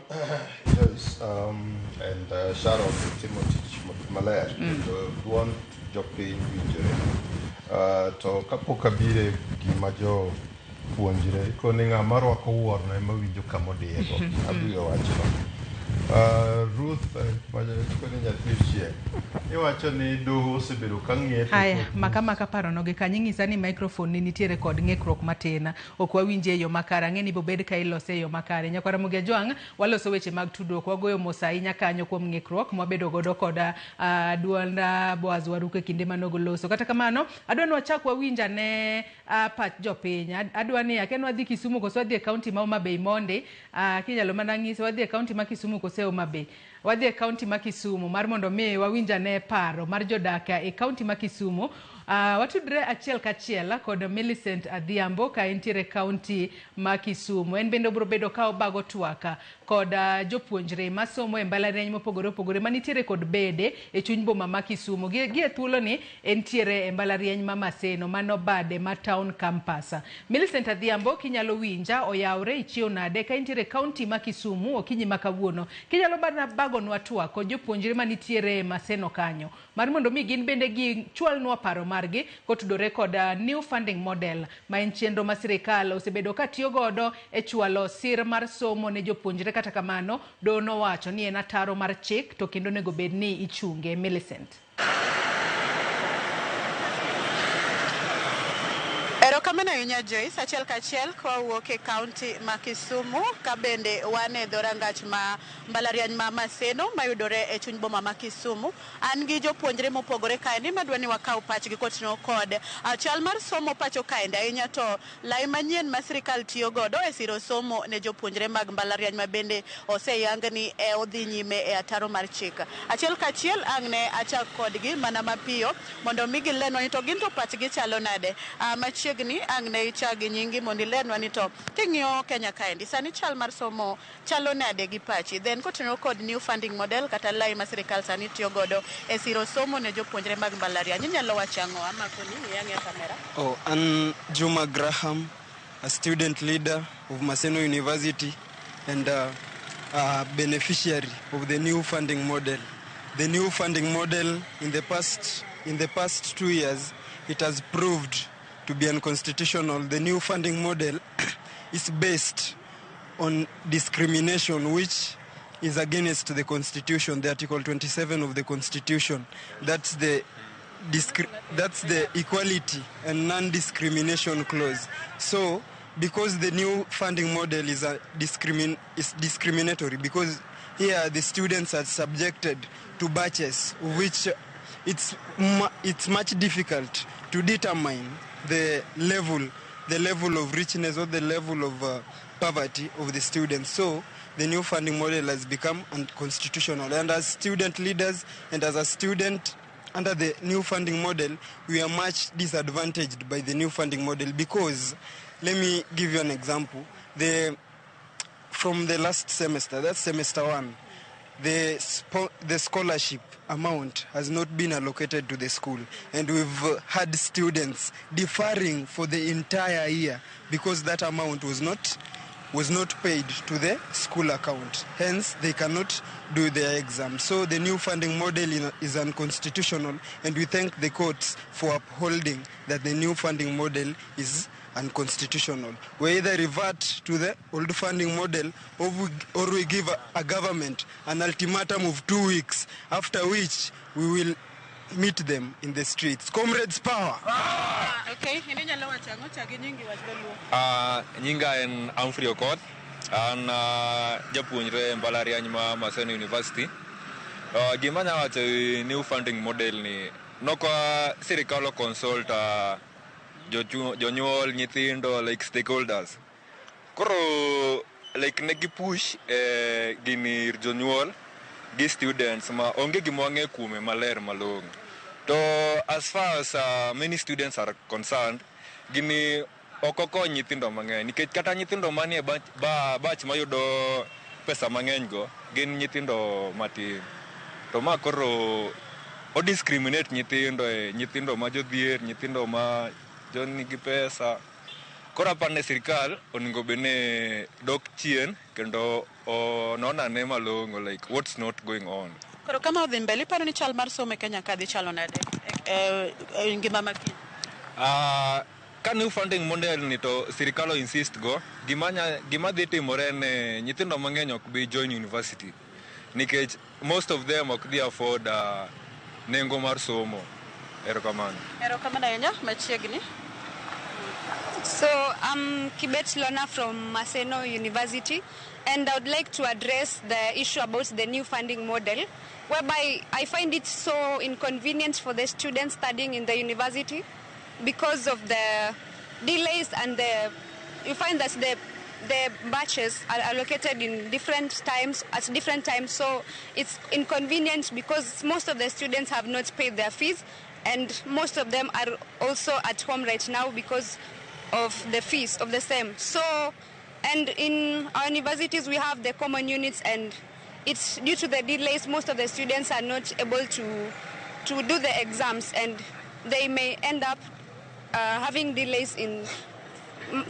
Joyce, and Sharon timo tich maler kendo duond jopiny winjore. To kapok abire gima jopuonjre ikoni ng'ama rwako wuorno ema winjo kamodiyego. Abiro wachno. Ruth, koni nyathi ochieng'. Iwacho ni doho osebedo ka ng'eto. Haya, maka paro no gi kanyo ing'isa ni microphone ni nitiere kod ng'ikruok matin. Ok wawinje e yo makare. Ang'e ni bobed ka ilose e yo makare. Nyakwar Ramogi Ajwang', waloso weche mag tudruok. Wagoyo mos ahinya kanyo kuom ng'ikruok mwabedo godo kod duond Boaz Waruko e kinde manogo loso. Kata kamano, adwa ni wachak wawinj ane pach jopiny. Adwa ni akia ni wadhi Kisumu koso wadhi e kaunti ma Homa Bay mondi. Kinyalo mana ng'isa wadhi e kaunti ma Kisumu kose Homa Bay. Wadhi e kaunti ma Kisumu mar mondo mi wawinj ane paro mar jodak e kaunti ma Kisumu. Watudre achiel kachiel kod Millicent Adhiambo ka entiere kaunti ma Kisumu. En bende obiro bedo ka obago twak kod jopuonjre masomo e mbalariany mopogore opogore manitiere kod bede e chuny boma ma Kisumu. Gi e thuolo ni entiere e mbalariany ma Maseno mano bade ma town campus. Millicent Adhiambo, kinyalo winja, oyawre, ichiew nade ka intiere kaunti ma Kisumu okinyi ma kawuono? Kinyalo bana bagonwa twak kod jopuonjre manitiere Maseno kanyo mar mondo mi gin bende gichwalnwa paro margi kotudore kod new funding model ma en chenro ma sirikal osebedo ka tiyo godo e chwalo sir mar somo ne jopuonjre. Kata kamano, doho nowacho ni en ataro mar chik to kendo onego bed ni ichunge. Millicent. Erokamano ahinya Joyce, achiel kachiel kawuok e kaunti ma Kisumu, ka bende wan e dhorangach ma mbalariany ma Maseno mayudore e chuny boma ma Kisumu. An gi jopuonjre mopogore kaendi madwa ni wakaw pachgi koting'o kod chal mar somo pacho kaendi, ahinya to lai manyien ma sirikal tiyo godo e siro somo ne jopuonjre mag mbalariany ma bende oseyang ni e odhi nyime e ataro mar chik. Achiel kachiel ang' ne achak kodgi mana mapiyo mondo mi gilenwa ni to gin to pachgi chalo nade. Machiegni ang' ne ichak gi nyingi mondo ilenwa ni to king'iyo Kenya kaendi sani chal mar somo chalo nade gi pachi, then kotenore kod new funding model kata lai ma sirikal sani tiyo godo e siro somo ne jopuonjre mag mbalariany, inyalo wacho ang'o? Amako ni iyang'e kamera. Oh, I'm Juma Graham, a student leader of Maseno University and a beneficiary of the new funding model. The new funding model in the past 2 years, it has proved to be unconstitutional. The new funding model is based on discrimination, which is against the Constitution, the Article 27 of the Constitution. That's the equality and non-discrimination clause. So, because the new funding model is discriminatory, because here the students are subjected to batches, which it's much difficult to determine the level of richness or the level of poverty of the students. So the new funding model has become unconstitutional. And as student leaders and as a student under the new funding model, we are much disadvantaged by the new funding model because, let me give you an example. From the last semester, that's semester one, The scholarship amount has not been allocated to the school, and we've had students deferring for the entire year because that amount was not paid to the school account. Hence, they cannot do their exam. So the new funding model is unconstitutional, and we thank the courts for upholding that the new funding model is unconstitutional. We either revert to the old funding model or we give a government an ultimatum of 2 weeks, after which we will meet them in the streets. Comrades, power! Okay, in inyalo wacho ang'o? Chak gi nyingi, wach dholuo. Nyinga en Humphrey Okoth. An japuonjre e mbalariany ma Maseno University. Gima anya wacho e new funding model ni noko sirikal o consult jonyuol, nyithindo, like stakeholders. Koro like ne gi push gini ir jonyuol gi students ma onge gima wang'e kuome maler malong'o. To as far as many students are concerned, gini ok okony nyithindo mang'eny nikech kata nyithindo manie batch mayudo pesa mang'eny go gin nyithindo matin. To ma koro o discriminate nyithindo e nyithindo ma jodhier, nyithindo ma jonigi pesa. Koro aparo ni sirikal onego bed ni dok chien kendo onon ane malong'o, like what's not going on. Koro kama odhi mbele, iparo ni chal mar somo e Kenya ka dhi chalo nade e ngima ma kiny? Ka new funding model ni to sirikal o insist go, gima dhi timore en nyithindo mang'eny ok bi join university nikech most of them ok dhi afford nengo mar somo. Erokamano. Erokamano ahinya. Machiegni. So I'm Kibet Lona from Maseno University, and I would like to address the issue about the new funding model, whereby I find it so inconvenient for the students studying in the university because of the delays and you find that the batches are allocated in different times, at different times, so it's inconvenient because most of the students have not paid their fees, and most of them are also at home right now because of the fees of the same. So, and in our universities we have the common units, and it's due to the delays, most of the students are not able to do the exams, and they may end up having delays in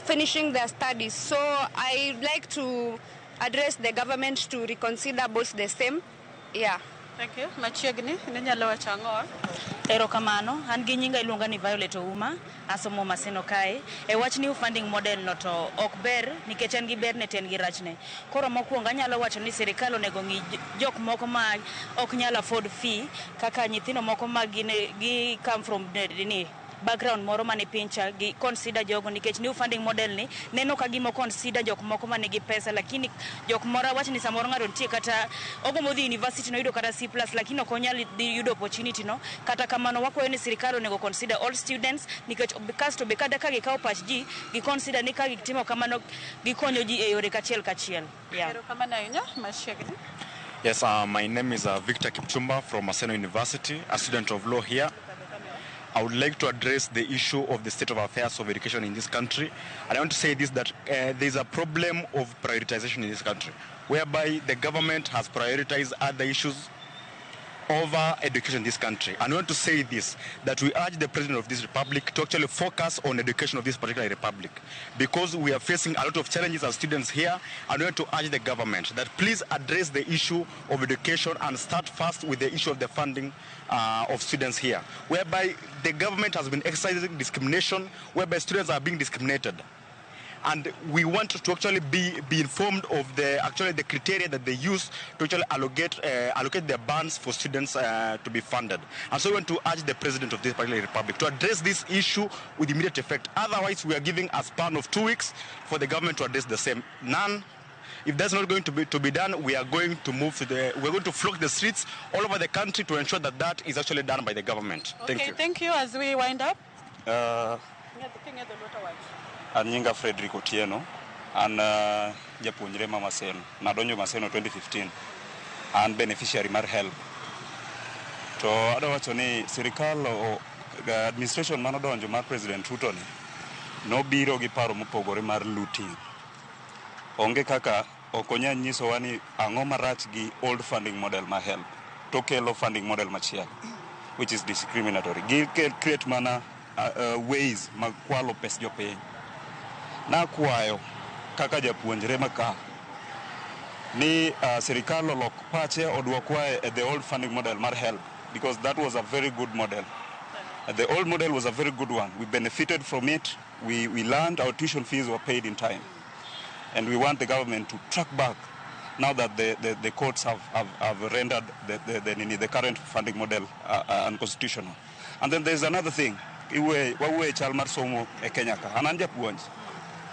finishing their studies. So I'd like to address the government to reconsider both the same. Yeah. Thank you. Machiegni, inyalo wacho ang'o? Erokamano, an gi nyinga iluonga ni Violet Ouma, asomo Maseno kae. E wach new funding model no to ok ber nikech en gi berne to en gi rachne. Koro mokwongo anyalo wacho ni sirikal onego ng'i jok moko ma ok nyal afford fee, kaka nyithindo moko ma gin gi come from ni background moro mani piny cha, gi consider jogo, nikech new funding model ni neno ka gima consider jok moko manigi pesa, lakini jok moro awach ni samoro ng'ato nitie kata ogombo dhi university, noyudo kata C+, lakini ok onyal dhi yudo opportunity no. Kata kamano, wakwayo ni sirikal onego consider all students, nikech kasto be kata ka gikawo pach ji, gi consider ni ka gitimo kamano gikonyo ji e yore kachiel kachiel, yeah. Erokamano ahinya. Machiegni. Yes, my name is Victor Kipchumba from Maseno University, a student of law here. I would like to address the issue of the state of affairs of education in this country. And I want to say this, that there is a problem of prioritization in this country, whereby the government has prioritized other issues over education in this country. And we want to say this, that we urge the president of this republic to actually focus on education of this particular republic, because we are facing a lot of challenges as students here, and we want to urge the government that please address the issue of education and start first with the issue of the funding of students here, whereby the government has been exercising discrimination, whereby students are being discriminated, and we want to actually be informed of the actually the criteria that they use to actually allocate their bands for students to be funded. And so we want to urge the president of this particular republic to address this issue with immediate effect. Otherwise, we are giving a span of 2 weeks for the government to address the same. None. If that's not going to be done, we are going to move to the, we're going to flock the streets all over the country to ensure that that is actually done by the government. Thank Okay, you. thank you. As we wind up. An nyinga Frederick Otieno, an japuonjre ma Maseno. Nadonjo Maseno 2015. An beneficiary mar HELB. To adwa wacho ni sirikal administration manodonjo mar President Ruto ni nobiro gi paro mopogore mar looting. Onge kaka ok onyal nyisowa ni ang'o marach gi old funding model ma HELB to kelo funding model machielo which is discriminatory. Gi create mana ways mag kwalo pes jopiny. Nakwayo kaka japuonjre maka ni sirikal olok pache oduokwa e the old funding model mar HELB because that was a very good model. The old model was a very good one. We benefited from it. We learned our tuition fees were paid in time. And we want the government to track back now that the courts have rendered the current funding model unconstitutional. And then there's another thing. Iwe wawe chal mar somo e Kenya ka. An an japuonj.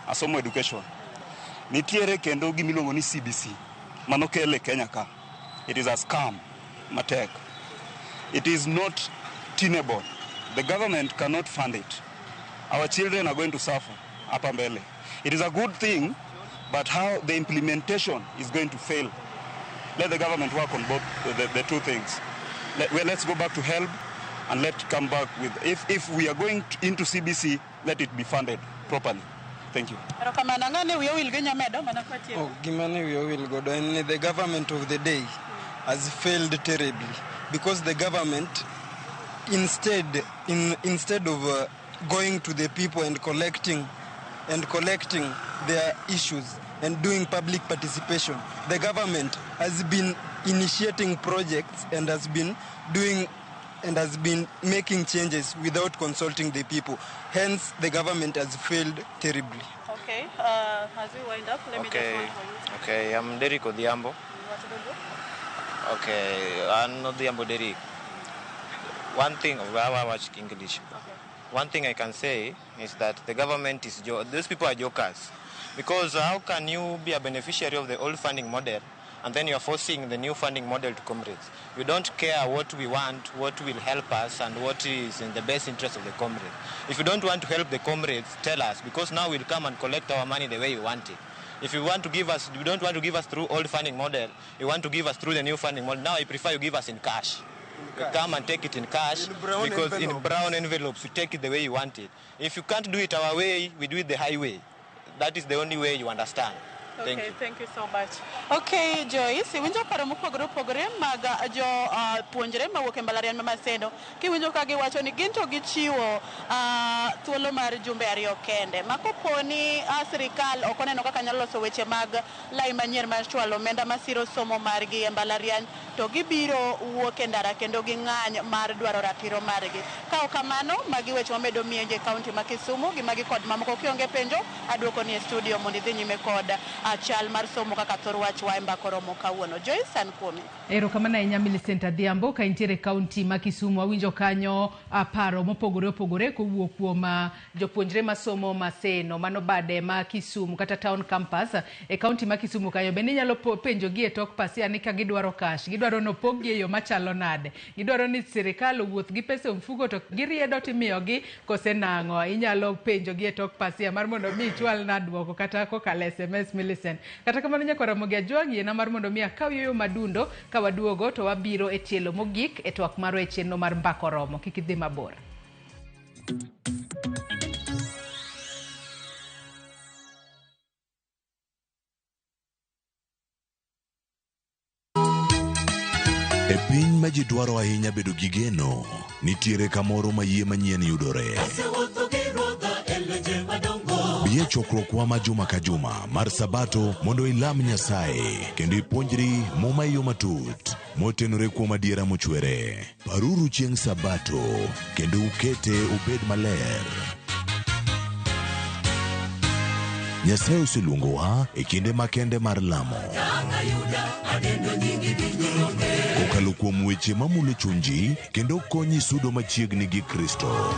Asomo education. Nitiere kendo gimiluongo ni CBC. Manokel e Kenya ka. It is a scam matek. It is not tenable. The government cannot fund it. Our children are going to suffer hapa mbele. It is a good thing, but how the implementation is going to fail. Let the government work on both the two things. Let's go back to HELB and let come back with, if we are going into CBC, let it be funded properly. Thank you. Erokamano. Ng'ane wiye owil gi nyamedo mana kwatieko. Oh, gima ne wiya owil godo en ni the government of the day has failed terribly because the government instead of going to the people and collecting their issues and doing public participation, the government has been initiating projects and has been doing and has been making changes without consulting the people. Hence, the government has failed terribly. Okay, as we wind up, let me just one for you. Okay, I'm Derek Odhiambo. Okay, I'm Odhiambo Derek. One thing, well, I watch English. Okay. One thing I can say is that the government is, these people are jokers. Because how can you be a beneficiary of the old funding model and then you're forcing the new funding model to comrades? You don't care what we want, what will help us, and what is in the best interest of the comrades. If you don't want to help the comrades, tell us, because now we'll come and collect our money the way you want it. If you want to give us, you don't want to give us through old funding model, you want to give us through the new funding model. Now I prefer you give us in cash. You come and take it in cash, in because envelopes. In brown envelopes, you take it the way you want it. If you can't do it our way, we do it the highway. That is the only way you understand. Okay, Thank you. Thank you so much. Okay, Joyce, iwinjo paro mopogore opogore mag jo puonjre mawuok e mbalariany ma Maseno. Kiwinjo ka giwacho ni gin to gichiwo thuolo mar jumbe 2 kende. Ma kopo ni sirikal ok oneno kaka nyalo loso weche mag lai manyien mar chwalo omenda masiro somo margi e mbalariany, to gibiro wuok e ndara kendo ging'any mar dwaro ratiro margi. Ka ok kamano, magi weche mamedo mienje e kaunti ma Kisumu gi magi kod mamoko. Kionge penjo, aduoko ni e studio mondo idhi nyime kod chal mar somo kaka thor wach wa e mbaka oromo kawuono. Joyce, an kuomi. Erokamano ahinya Millicent Adhiambo ka intiere kaunti ma Kisumu. Awinjo kanyo paro mopogore opogore kowuok kuom jopuonjre masomo Maseno mano bade ma Kisumu kata town campus e kaunti ma Kisumu kanyo. Bende inyalo penjo gi e tok pasia ni ka gidwaro cash, gidwaro ni opog-gi e yo machalo nade, gidwaro ni sirikal owuoth gi pesa e mfuko to giriedo timiyogi kose nang'o. Inyalo penjo gi e tok pasia mar mondo mi ichwal na duoko kata kokalo SMS Millicent. Kata kamano nyakwar Ramogi Ajwang', yiena mar mondo mi akaw yueyo madundo ka waduogo to wabiro e tielo mogik e twak marwa e chenro mar Mbaka Oromo. Kik idhi mabor. E piny ma ji dwaro ahinya bedo gi geno, nitiere kamoro ma yie manyien yudore. Bi e chokruokwa ma juma ka juma mar Sabato mondo ilam Nyasaye kendo ipuonjri Muma e yo matut motenore kuom adiera mochwere. Paruru chieng' Sabato kendo ukete obed maler. Nyasaye oseluongowa e kinde makende mar lamo. Kokalo kuom weche mamulo chunji kendo konyi sudo machiegni gi Kristo.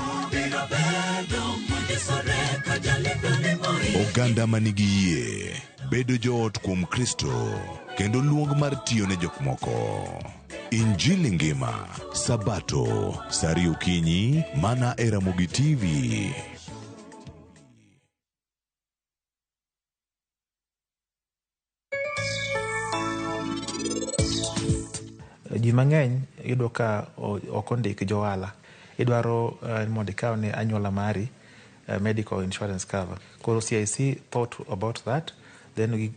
Oganda manigi yie, bedo joot kuom Kristo, kendo luong mar tiyo ne jok moko. Injili ngima, Sabato, saa ariyo okinyi, mana e Ramogi TV. Ji mang'eny yudo ka ok ondik johala. Idwaro mondo ikaw ne anyuola mari medical insurance cover. Koro CIC thought about that. Then we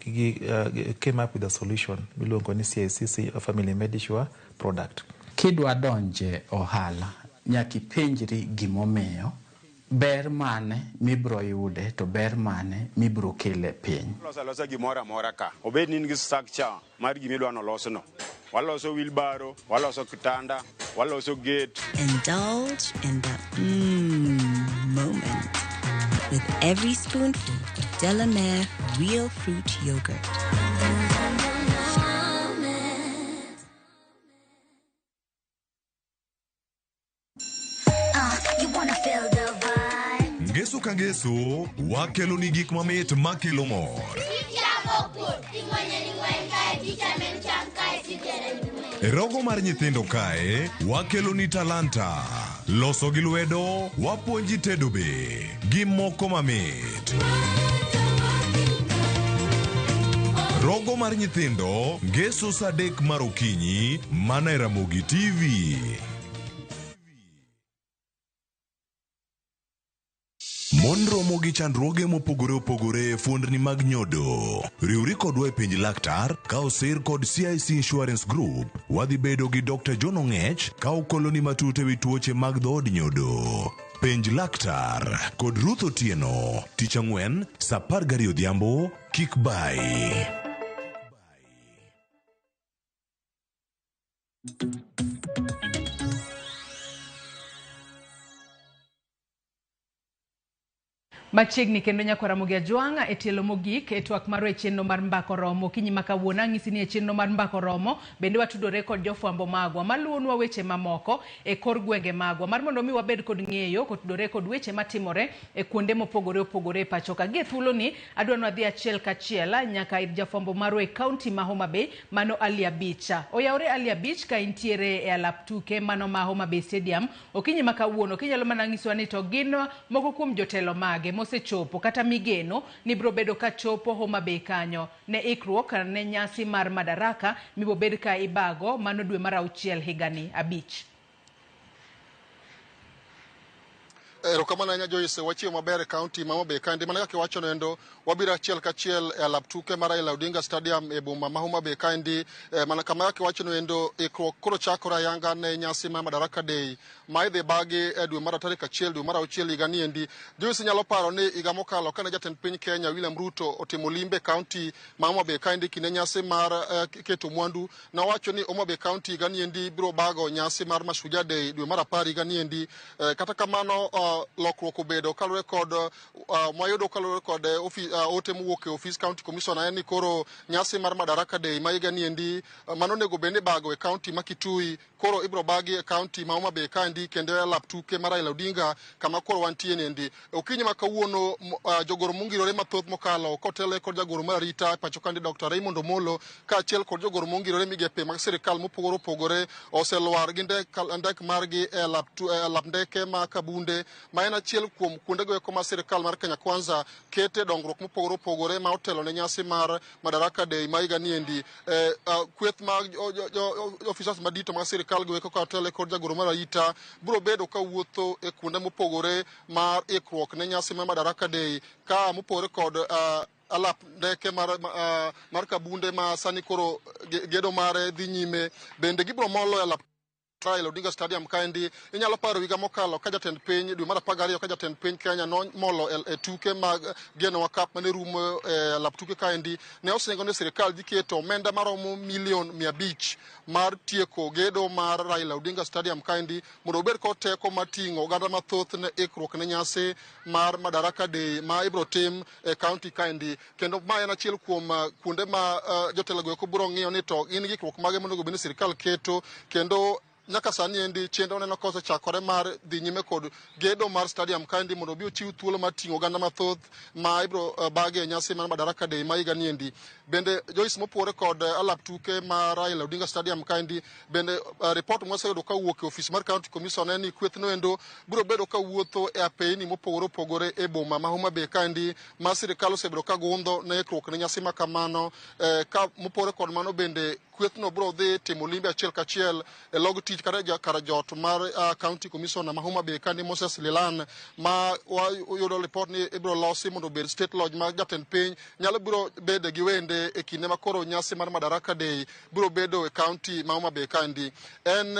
came up with a solution miluongo ni CIC Family Medisure product. Kidwa donje ohala, nyaka ipenjri gimomiyo, ber mane mibro yude to ber mane mibro kele piny. Loso alosa gimoro amora ka obed ni in gi structure mar gimidwa nolosno. Waloso wheelbarrow, waloso kitanda, waloso gate. Indulge in the moment with every spoonful of Delamere Real Fruit Yogurt. You wanna feel the vibe. Ngeso ka ngeso, wakelo ni gik mamit makelo mor. E rogo mar nyithindo kae, wakelo ni talanta. Loso gi lwedo, wapuonji tedo be, gi moko mamit. Rogo mar nyithindo, ngeso saa 3 mar okinyi, mana e Ramogi TV. Mon romo gi chandruoge mopogore opogore e fuondni mag nyodo. Riwri kodwa e penj laktar ka osir kod CIC Insurance Group. Wadhi bedo gi Dr. John Ong'ech ka okoloni matut ewi tuoche mag dhood nyodo. Penj laktar kod Ruth Otieno, tich ang'wen saa 12 odhiambo, kik bai. Machiegni kendo nyakwa Ramogi Ajwang' e tielo mogik e twak marwa e chenro mar Mbaka Oromo. Okinyi ma kawuono ang'isi ni e chenro mar Mbaka Oromo bende watudore kod jofwambo magwa maluwonwa weche mamoko e kor gwenge magwa mar mondo mi wabed kod ng'eyo kotudore kod weche matimore e kuonde mopogore opogore e pacho ka. Gie thuoloni adwa ni wadhi achiel kachiel nyaka ir jafwambo marwa e kaunti ma Homa Bay mano Ali Abich. Oyawre Ali Abich ka intiere e alap tuke mano ma Homa Bay Stadium. Okinyi ma kawuono kinyalo mana nyisowa ni to gin moko kuom jotelo mage mosechopo kata migeno ni biro bedo ka chopo Homa Bay kanyo ne ikruok ne nyasi mar Madaraka mibiro bed ka ibago mano dwe mar 6 higani 5. Erokamano ahinya Joyce, wachiewo maber e kaunti ma Homa Bay kaendi. Mana kaka iwacho noendo, wabiro achiel kachiel e alap tuke mar Raila Odinga Stadium e boma ma Homa Bay kaendi. Mana kama kaka iwacho noendo, ikruok koro chakore ayanga ne nyasi mar Madaraka Day ma idhi bagi e dwe mar tarik 1 dwe mar 6 higa niendi. Joyce, inyalo paro ni higa mokalo kane jatend piny Kenya William Ruto otimo limbe e kaunti ma Homa Bay kaendi kinde nyasi mar keto mwandu, nowacho ni Homa Bay kaunti higa niendi biro bago nyasi mar Mashujaa Day dwe mar 10 higa niendi. Kata kamano lokruok obedo kaluwore kod mwayudo kaluwore kod ote mowuok e ofis county commissioner en ni koro nyasi mar Madaraka Day ma higa niendi mano onego bed ni ibago e kaunti ma Kitui koro ibiro bagi e kaunti ma Homa Bay kaendi kendo e alap tuke mar Raila Odinga kama koro wantie niendi. Okinyi ma kawuono jogoro mongirore mathoth mokalo kotelo kod jagoro mar arita pacho kaendi Dr. Raymond Omolo kaachiel kod jogoro mongirore migepe mag sirikal mopogore opogore oselwar gi ndek margi e alap ndeke ma Kabunde ma en achiel kuom kuondego eko ma sirikal mar Kenya Kwanza kete dongruok mopogore opogore ma otelo ne nyasi mar Madaraka Day ma higa niendi. Kweth mag ofisas madito mag sirikal go eko ka otelo kod jagoro mar arita biro bedo ka wuotho e kuonde mopogore mar ikruok ne nyasi mar Madaraka Day ka mopogore kod alap ndeke mar Kabunde ma sani koro gedo mare dhi nyime. Bende gibiro molo e alap Raila Odinga Stadium kaendi. Inyalo paro higa mokalo ka jatend piny dwe mar 12 ka jatend piny Kenya nomolo e tuke mag Genoa Cup mane rumo e alap tuke kaendi, ne osingo ni sirikal dhi keto omenda maromo milion 500 mar tieko gedo mar Raila Odinga Stadium kaendi mondo obed kod teko mar ting'o oganda mathoth ne ikruok ne nyasi mar Madaraka Day ma ibiro tim e kaunti kaendi. Kendo ma en achiel kuom kuonde ma jotelo go eko biro ng'iyo ni to gin gikruok mage monego bed ni sirikal keto, kendo nyaka sani endi chenro neno ka osechakore mar dhi nyime kod gedo mar stadium kaendi mondo obi ochiw thuolo mar ting'o oganda mathoth ma ibiro bagi e nyasi mar Madaraka Day ma higa niendi. Bende Joyce, mopogore kod alap tuke mar Raila Odinga Stadium kaendi, bende report mwaseyudo kawuok e ofis mar county commissioner en ni kweth noendo biro bedo kawuotho e apeyni mopogore opogore e boma ma Homa Bay kaendi ma sirikal osebedo ka gundho ne ikruok ne nyasi ma kamano. Ka mopogore kod mano bende Kwethno biro dhi timo limbe achiel kachiel e log tich kata kar jot mar County Commissioner ma Homa Bay kandi Moses Lilan, ma wayudo ripot ni ibiro losi mondo obed state lodge ma jatend piny nyalo biro bede gi wende e kinde ma koro nyasi mar Madaraka Day biro bedo e county ma Homa Bay kaendi. En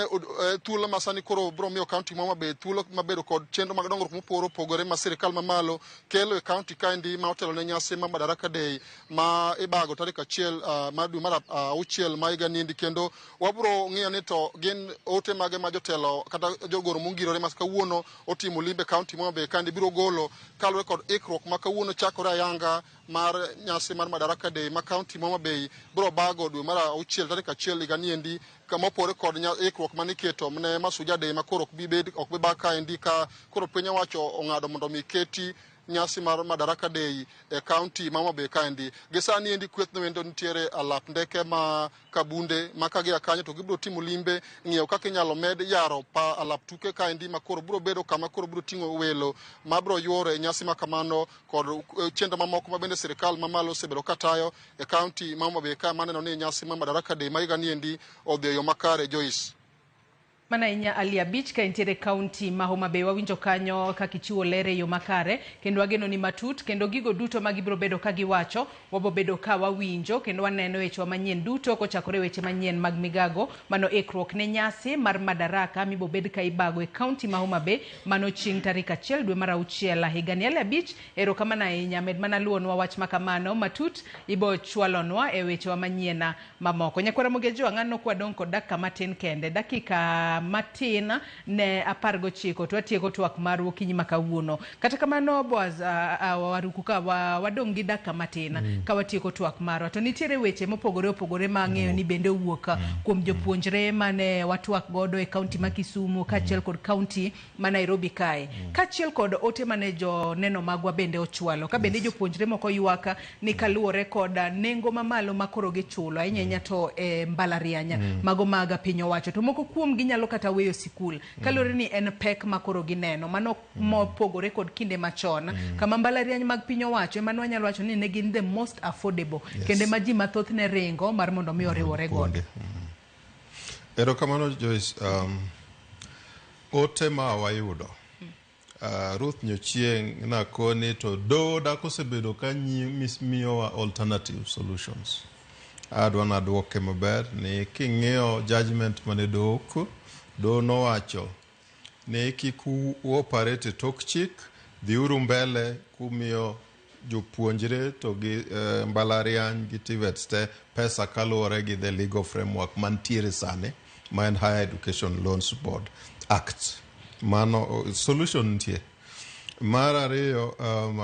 thuolo ma sani koro biro miyo county ma Homa Bay thuolo mabedo kod chenro mag dongruok mopogore opogore ma sirikal mamalo kelo e county kaendi, ma otelo ne nyasi mar Madaraka Day ma ibago tarik 1 mar dwe mar 6 ma higa niendi. Kendo wabiro ng'iyo ni to gin ote mage ma jotelo kata jogoro mongirore ma kawuono otimo limbe county ma Homa Bay kaendi biro golo kaluwore kod ikruok ma kawuono chakore ayanga mar nyasi mar Madaraka Day ma county ma Homa Bay biro bago dwe mar 6 tarik 1 higa niendi, kama opore kod ikruok maniketo ne Mashujaa Day ma koro ok bi bed, ok bi bag kaendi, ka koro piny owacho ong'ado mondo mi keti nyasi mar Madaraka Day e county ma Homa Bay kaendi. Gi sani endi kwethno endo nitiere alap ndeke ma Kabunde, ma ka gia kanyo to gibiro timo limbe ng'iyo kaka inyalo med yaro pa alap tuke kaendi, ma koro biro bedo kama koro biro ting'o welo ma biro yuore e nyasi ma kamano, kod chenro mamoko ma bende sirikal mamalo osebedo katayo e county ma Homa Bay ka, maneno ni nyasi mar Madaraka Day ma higa niendi odhi e yo makare. Joyce. Mana ahinya, Ali Abich, ka entiere kaunti ma Homa Bay. Wawinjo kanyo kaka ichiwo ler e yo makare, kendo wageno ni matut kendo gigo duto ma gibiro bedo ka giwacho wabo bedo ka wawinjo kendo waneno wechewa manyien duto kochakore weche manyien mag migago. Mano ikruok ne nyasi mar Madaraka mibo bed ka ibago e kaunti ma Homa Bay mano chieng' tarik 1 dwe mar 6 higani. Ali Abich, erokamano ahinya. Med mana luwonwa wach makamano matut ibo chwalonwa e wechewa manyien mamoko. Nyakwara Mogejo, ang'ano kwadong' kod dakika matin kende, dakika matin ne 19 to watieko twak marwa okinyi ma kawuono. Kata kamano, Boaz, Waruku, ka wadong' gi dakika matin ka watieko twak marwa, to nitiere weche mopogore opogore ma ang'eyo ni bende owuok kuom jopuonjre mane watwak godo e kaunti ma Kisumu kaachiel kod kaunti ma Nairobi kae, kaachiel kod ote mane joneno magwa bende ochwalo, ka bende jopuonjre moko ywak ni kaluwore kod nengo mamalo ma koro gichulo ahinya ahinya to e mbalariany mago mag piny owacho, to moko kuom gi nyalo kata weyo sikul kaluwore ni en pek ma koro gineno mano mopogore kod kinde machon kama mbalariany mag piny owacho ema wanyalo wacho ni ne gin the most affordable kendo ma ji mathoth ne ringo mar mondo mi oriwore godo. Erokamano, Joyce. Ote ma wayudo Ruth Nyochieng' nakoni to doho dak osebedo ka miyowa alternative solutions. Adwa naduoke maber ni king'iyo judgment mane doho doho nowacho ni kik u operate e tok chik, dhiuru mbele kumiyo jopuonjre to gi mbalariany gi TVETs te pesa kaluwore gi the legal framework mantiere sani, ma en Higher Education Loans Board Act. Mano solution nitie. Mar ariyo,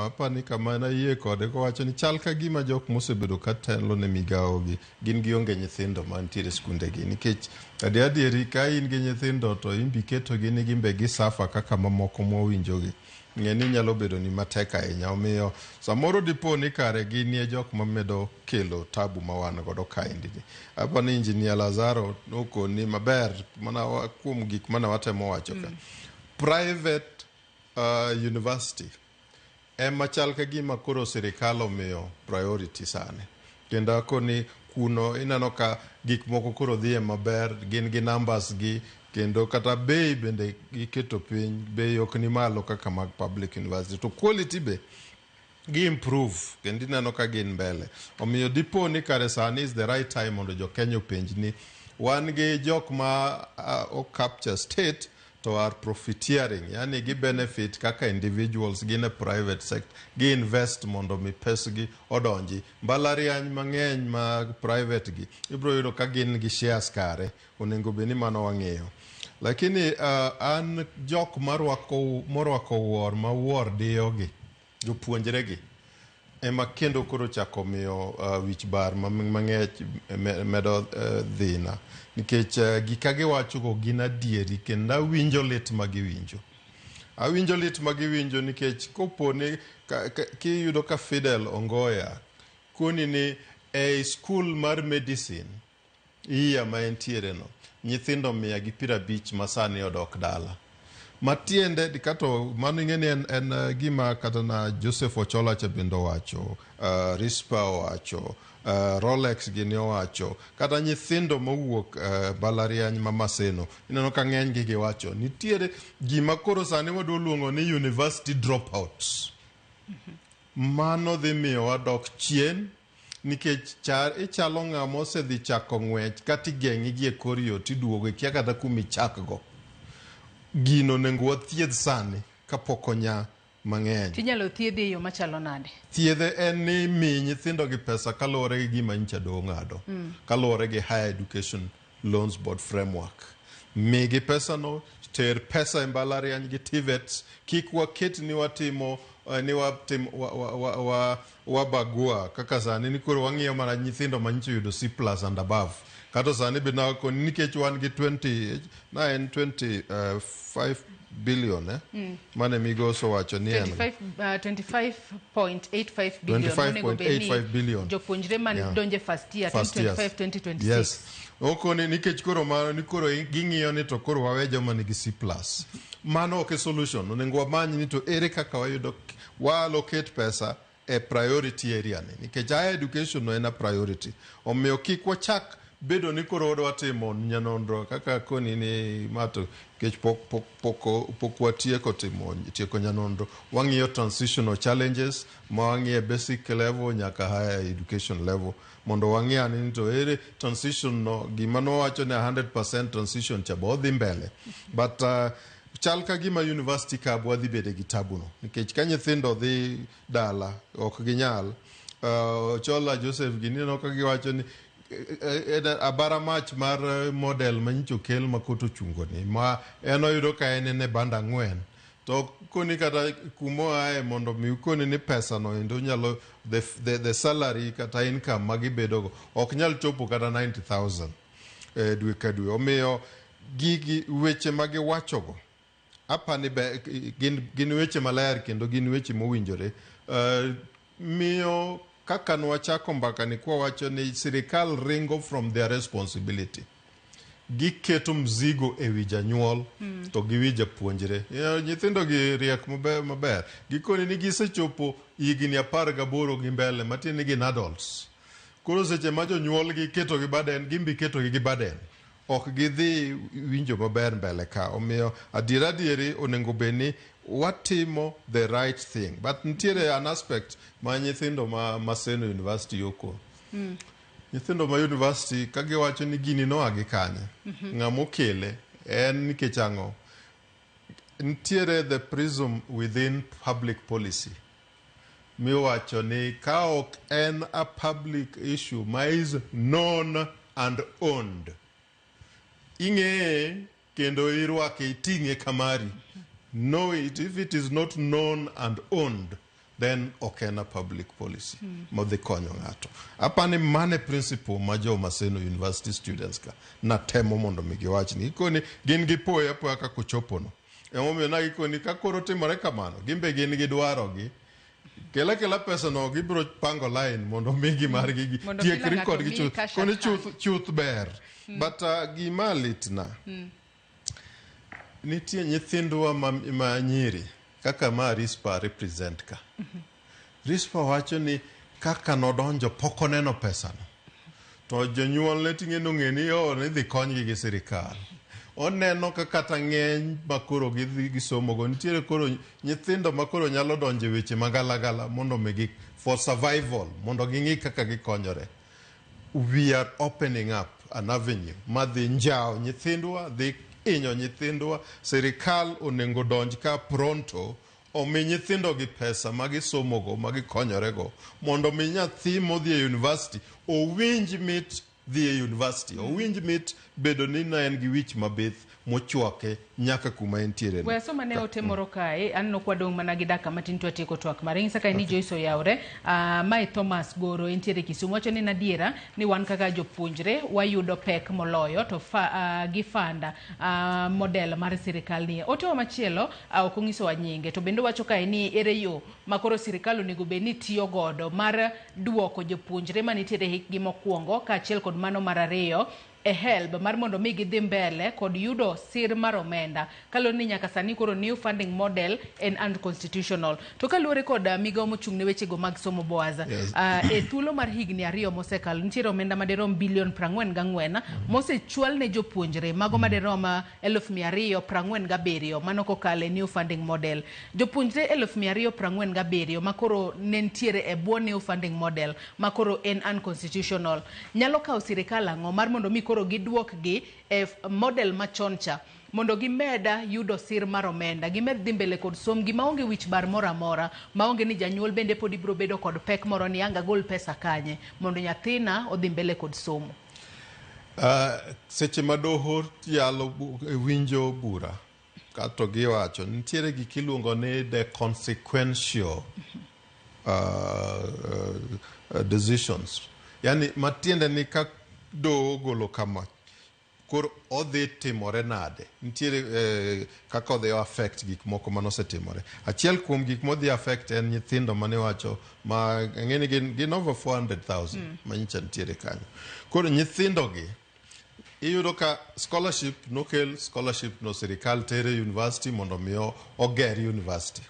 apani kama nayie kode kowacho ni chal ka gima jok mosebedo ka telo ne migawo gi gin gionge nyithindo mantiere e skunde gi, nikech adieri ka in gi nyithindo to in bi ketogi ni gin be gisafa kaka mamoko mwawinjogi, ng'e ni nyalo bedo ni matek ahinya. Omiyo samoro dipo ni kare ginie jok mamedo kelo tabu ma wan godo kaendi ni. Apani Engineer Lazaro nokoni maber mana kuom gik mane watemo wacho ka. Private university ema chal ka gima koro sirikal omiyo priority sani, kendo akoni kuno ineno ka gik moko koro dhiye maber, gin gi numbers gi, kendo kata bei bende giketo piny, bei ok ni malo kaka mag public university, to quality be gi improve, kendo ineno ka gin mbele. Omiyo dipo ni kare sani is the right time mondo jo Kenya openj ni wan gi jok ma o capture state to are profiteering, yani gi benefit kaka individuals, gin e private sector, gi invest mondo mi pesgi odonji mbalariany mang'eny mag private gi, ibiro yudo ka gin gi shares. Kare onego bed ni mano wang'iyo, lakini an jok marwako morwako wuor ma wuor diyogi jopuonjre gi ema kendo koro chako miyo wich bar mang'eny medo dhina, nikech gika giwachogo gin adieri, kendo awinjo lit ma giwinjo, awinjo lit ma giwinjo, nikech kopo ni kiyudo ka Fidel Ongoya koni ni ei skul mar medicine iya ma entiere no, nyithindo 150 ma sani odok dala. Matiende kato mano ing'e ni en gima kata na Joseph Ochola cha bende owacho, Rispa owacho, Rolex gini owacho, kata nyithindo mowuok mbalariany ma Maseno, ineno ka ng'eny gi giwacho nitiere gima koro sani wadwa luongo ni university dropouts. Mano dhi miyo wadok chien nikech ichalo ng'ama osedhi chako ng'wech kata igeng'i gi e kor yo tiduogo ikia kata kuma ichakgo. Gino onego wathiedh sani kapok onya mang'eny. Tinyalo thiedhi e yo machalo nade? Thiedhe en ni mi nyithindo gi pesa kaluwore gi gima nyicha doho ng'ado. Kaluwore gi Higher Education Loans Board framework. Migi pesano, ter pesa e mbalariany gi TVETs, kik waket ni watimo ni watim wa, wabagua kaka sani ni koro wang'iyo mana nyithindo ma nyicha oyudo C plus and above. Kata sani be nakoni nikech wan gi 20 na en 25 billion mane migosi owacho ni en 25.85 billion onego bed ni 25.85 billion. Jopuonjre man donje first year First years. 2025 2026. Yes. Okoni nikech koro mano ni koro ging'iyo ni to koro wawe joma nigi C plus. Mano ok e solution. Onego wamany ni to ere kaka wayudo wa allocate pesa e priority area ni. Nikech higher education no en a priority. Omiyo kik wachak bedo ni koro wadwa timo nyanonro kaka koni ni mato nikech pok watieko timo tieko nyanonro. Wang'iyo transitional challenges ma wang'iyo e basic level nyaka higher education level mondo wang'i ane ni to ere transition no gima nowacho ni 100% transition cha bo odhi mbele, but chal ka gima university ka wadhi bede gi tabu no nikech ka nyithindo dhi dala ok ginyal. Chola Joseph gini ineno ka giwacho ni abara mach mar model manyicho okel ma kot ochungo ni ma en oyudo ka en e band 4 to koni kata kumoaye mondo mi ukoni ni pesa no endo nyalo the salary kata income ma gibedogo ok nyal chopo kata 90,000 dwe ka dwe. Omiyo gigi weche ma giwachogo apani be gin weche maler kendo gin weche mowinjore. Miyo kaka nwachako mbaka ni kwawacho ni sirikal ringo from their responsibility, giketo mzigo e wi janyuol to gi wi japuonjre. Nyithindo gi riek maber gikoni ni gisechopo higni 18 gi mbele, matiende ni gin adults. Koro seche ma jonyuol gi keto gi burden, gin be iketogi gi burden, ok gidhi winjo maber mbele ka. Omiyo adiera adieri onego bed ni watimo the right thing, but nitiere an aspect ma nyithindo ma Maseno University oko, nyithindo ma university ka giwacho ni gini noa gi kanye, ng'ama okele en nikech ang'o. Nitiere the prism within public policy miwacho ni ka ok en a public issue ma is known and owned, ing'eye kendo irwake iting'e kamari, know it. If it is not known and owned, then ok en a public policy modhi konyo ng'ato. Apani mane principle ma jo Maseno University students ka natemo mondo mi giwach ni gikoni gin gipoye apoya kaka ochopono. Emomiyo na gikoni ka koro timore kamano, gin be gin gi dwaro gi kela kela pesa no, gibiro pango line mondo migi margi gi Mondo kila tiekri ng'ato kodgi miyi chuth cash koni at hand. Chuth chuth ber. But gima litna, nitie nyithindwa ma nyiri kaka ma Rispa represent ka. Rispa wacho ni kaka nodonjo pok oneno pesano to jonyuolne ting'e nong'e ni o nidhi konygi gi sirikal. Oneno ka kata ng'eny ma koro gidhi gisomogo nitiere koro nyithindo ma koro nyalo donjo e weche magalagala mondo migi for survival mondo ging'i kaka gikonyore. We are opening up an avenue madhi njawo nyithindwa, dhi hinyo nyithindwa. Sirikal onego donj ka pronto omi nyithindo gi pesa ma gisomogo ma gikonyorego mondo mi nyathi modhi e university owinj mit dhi e university, owinj mit bedo ni ne en gi wich mabith mochwake nyaka kuma entiere no. We asoma ne ote moro kae, aneno kwadong' mana gi dakika matin to atieko twak mare. Ing'isa kae ni Joyce oyawre. Mae Thomas Goro entiere Kisumu wacho ni nadiera ni wan kaka jopuonjre wayudo pek moloyo to gi fund model mar sirikal ni. Otewa machielo ok onyisowa nyinge to bende owacho kae ni ere yo ma koro sirikal onego bed ni tiyo godo mar duoko jopuonjre manitiere hikgi mokwongo kaachiel kod mano mar ariyo. e HELB mar mondo mi gidhi mbele kod yudo sir mar omenda kaluwore ni nyaka sani koro new funding model en unconstitutional. To kaluwore kod migawo mochung' ne wechego mag somo Boaz, Yes. E thuolo mar higni 2 mosekalo nitiere omenda madirom bilion 44 mosechwal ne jopuonjre mago madirom 247,000 mano kokalo e new funding model. Jopuonjre 247,000 makoro ne nitiere e bwo new funding model makoro en unconstitutional. Nyalo kawo sirikal ang'o mar mondo mi koro giduokgi e model machon cha mondo gimeda yudo sir mar omenda, gimed dhi mbele kod somgi maonge wich bar moro amora, maonge ni janyuol bende pod ibiro bedo kod pek moro ni ang' agol pesa kanye mondo nyathina odhi mbele kod somo. Seche ma doho yalo winjo bura kato giwacho nitiere gik iluongo ni the consequential decisions, yani matiende ni ka doho ogolo kama koro odhi timore nade, nitiere kaka odhi affect gik moko manosetimore. Achiel kuom gik modhi affect en nyithindo mane wacho ma ang'e ni gin over 400,000 manyicha nitiere kanyo. Koro nyithindo gi iyudo ka scholarship nokel, scholarship no sirikal tere university mondo mi oger university.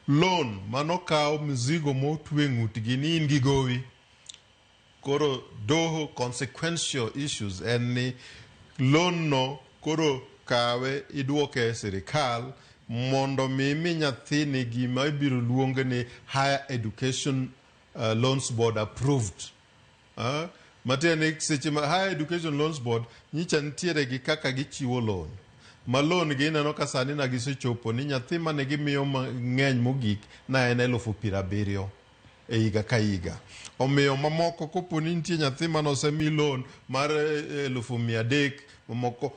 Loan manokaw mzigo motwe ng'utgi ni in gi gowi. Koro doho consequential issues en ni loan no koro kawe iduoke e sirikal mondo mi imi nyathini gima ibiro luong ni Higher Education Loans Board approved. Matiende ni seche ma Higher Education Loans Board nyicha nitiere gi kaka gichiwo loan. Ma loan gi ineno ka sani na gisechopo ni nyathi mane gimiyo mang'eny mogik na en 70,000 e higa ka higa. Omiyo mamoko kopo ni nitie nyathi mane osemi loan mar 300,000 mamoko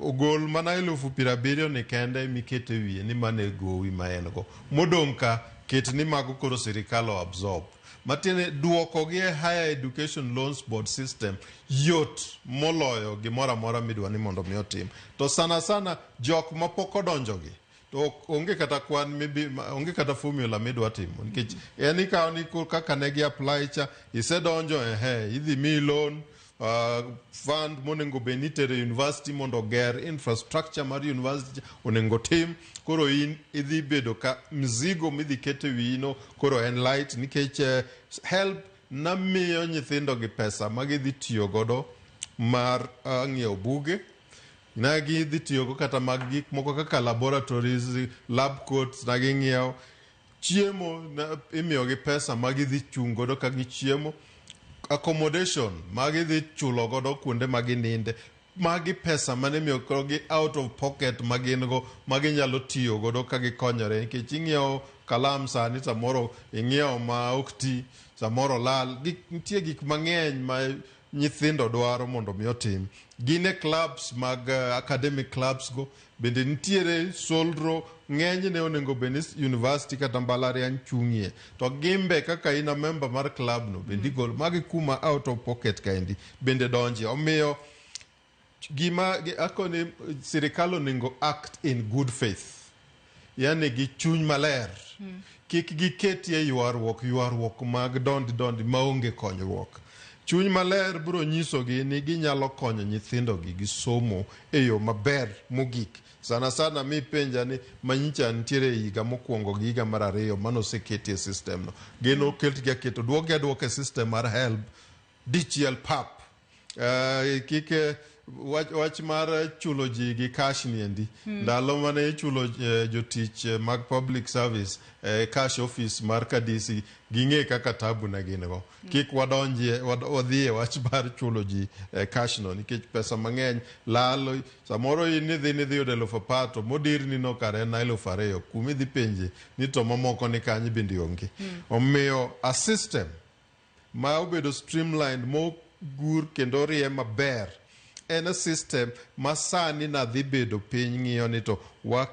ogol mana 70,000 ni kende mikete wiye ni mane gowi ma en go. Modong' ka ket ni mago koro sirikal o absorb. Matiende duoko gi e Higher Education Loans Board system yot moloyo gimoro amora midwa ni mondo mi otim. To sana sana jok mapok odonjo gi to onge kata kwan mibi, onge kata formula midwa timo nikech en ikawo ni kaka ne gi apply cha isedonjo ehe idhi miyi loan fund monego bed ni itere university mondo oger infrastructure mar university onego tim. Koro in idhi bedo ka mzigo midhi keto e wiyi no koro en light nikech HELB namiyo nyithindo gi pesa ma gidhi tiyo godo mar ng'iewo buge, na gidhi tiyogo kata mag gik moko kaka laboratories, lab coats na ging'iewo chiemo, imiyogi pesa ma gidhi chung' godo ka gichiemo, accommodation ma gidhi chulo godo kuonde ma gininde. Magi pesa mane imiyo gi out of pocket ma gin go ma ginyalo tiyo godo ka gikonyore nikech ing'iewo kalam sani samoro ing'iewo ma ok ti, samoro lal. Nitie gik mang'eny ma nyithindo dwaro mondo mi otim. Gin e clubs mag academic clubs go bende nitiere solro ng'enyne onego bed ni university kata mbalariany chung'ie to gimbe kaka in a member mar club no bende igolo magi kuma out of pocket kaendi bende donje. Omiyo gima akoni sirikal onego act in good faith, yani gi chuny maler. Kik giketie ywaruok mag dondi dondi maonge konyruok. Chuny maler biro nyisogi ni ginyalo konyo nyithindogi gi somo e yo maber mogik. Sana sana mipenja ni manyicha nitiere e higa mokwongo gi higa mar 2 manoseketie system no. Gin oketgi aketo duokgi aduoka e system mar HELB dichiel pap. Kik wach mar chulo ji gi cash ni endi. Ndalo mane ichulo jotich mag public service cash office mar Kadisi ging'e kaka tabu ne gin go. Kik wadonjie wadhi e wach mar chulo ji cash no nikech pesa mang'eny lal. Samoro in idhi nidhi yudo 10,000 to modirni no kare en 2,000 kuma idhi penje ni to mamoko ni kanye bende onge. Omiyo a system ma obedo streamlined mogur kendo orie maber en a system ma sani nadhi bedo piny ng'iyo ni to wa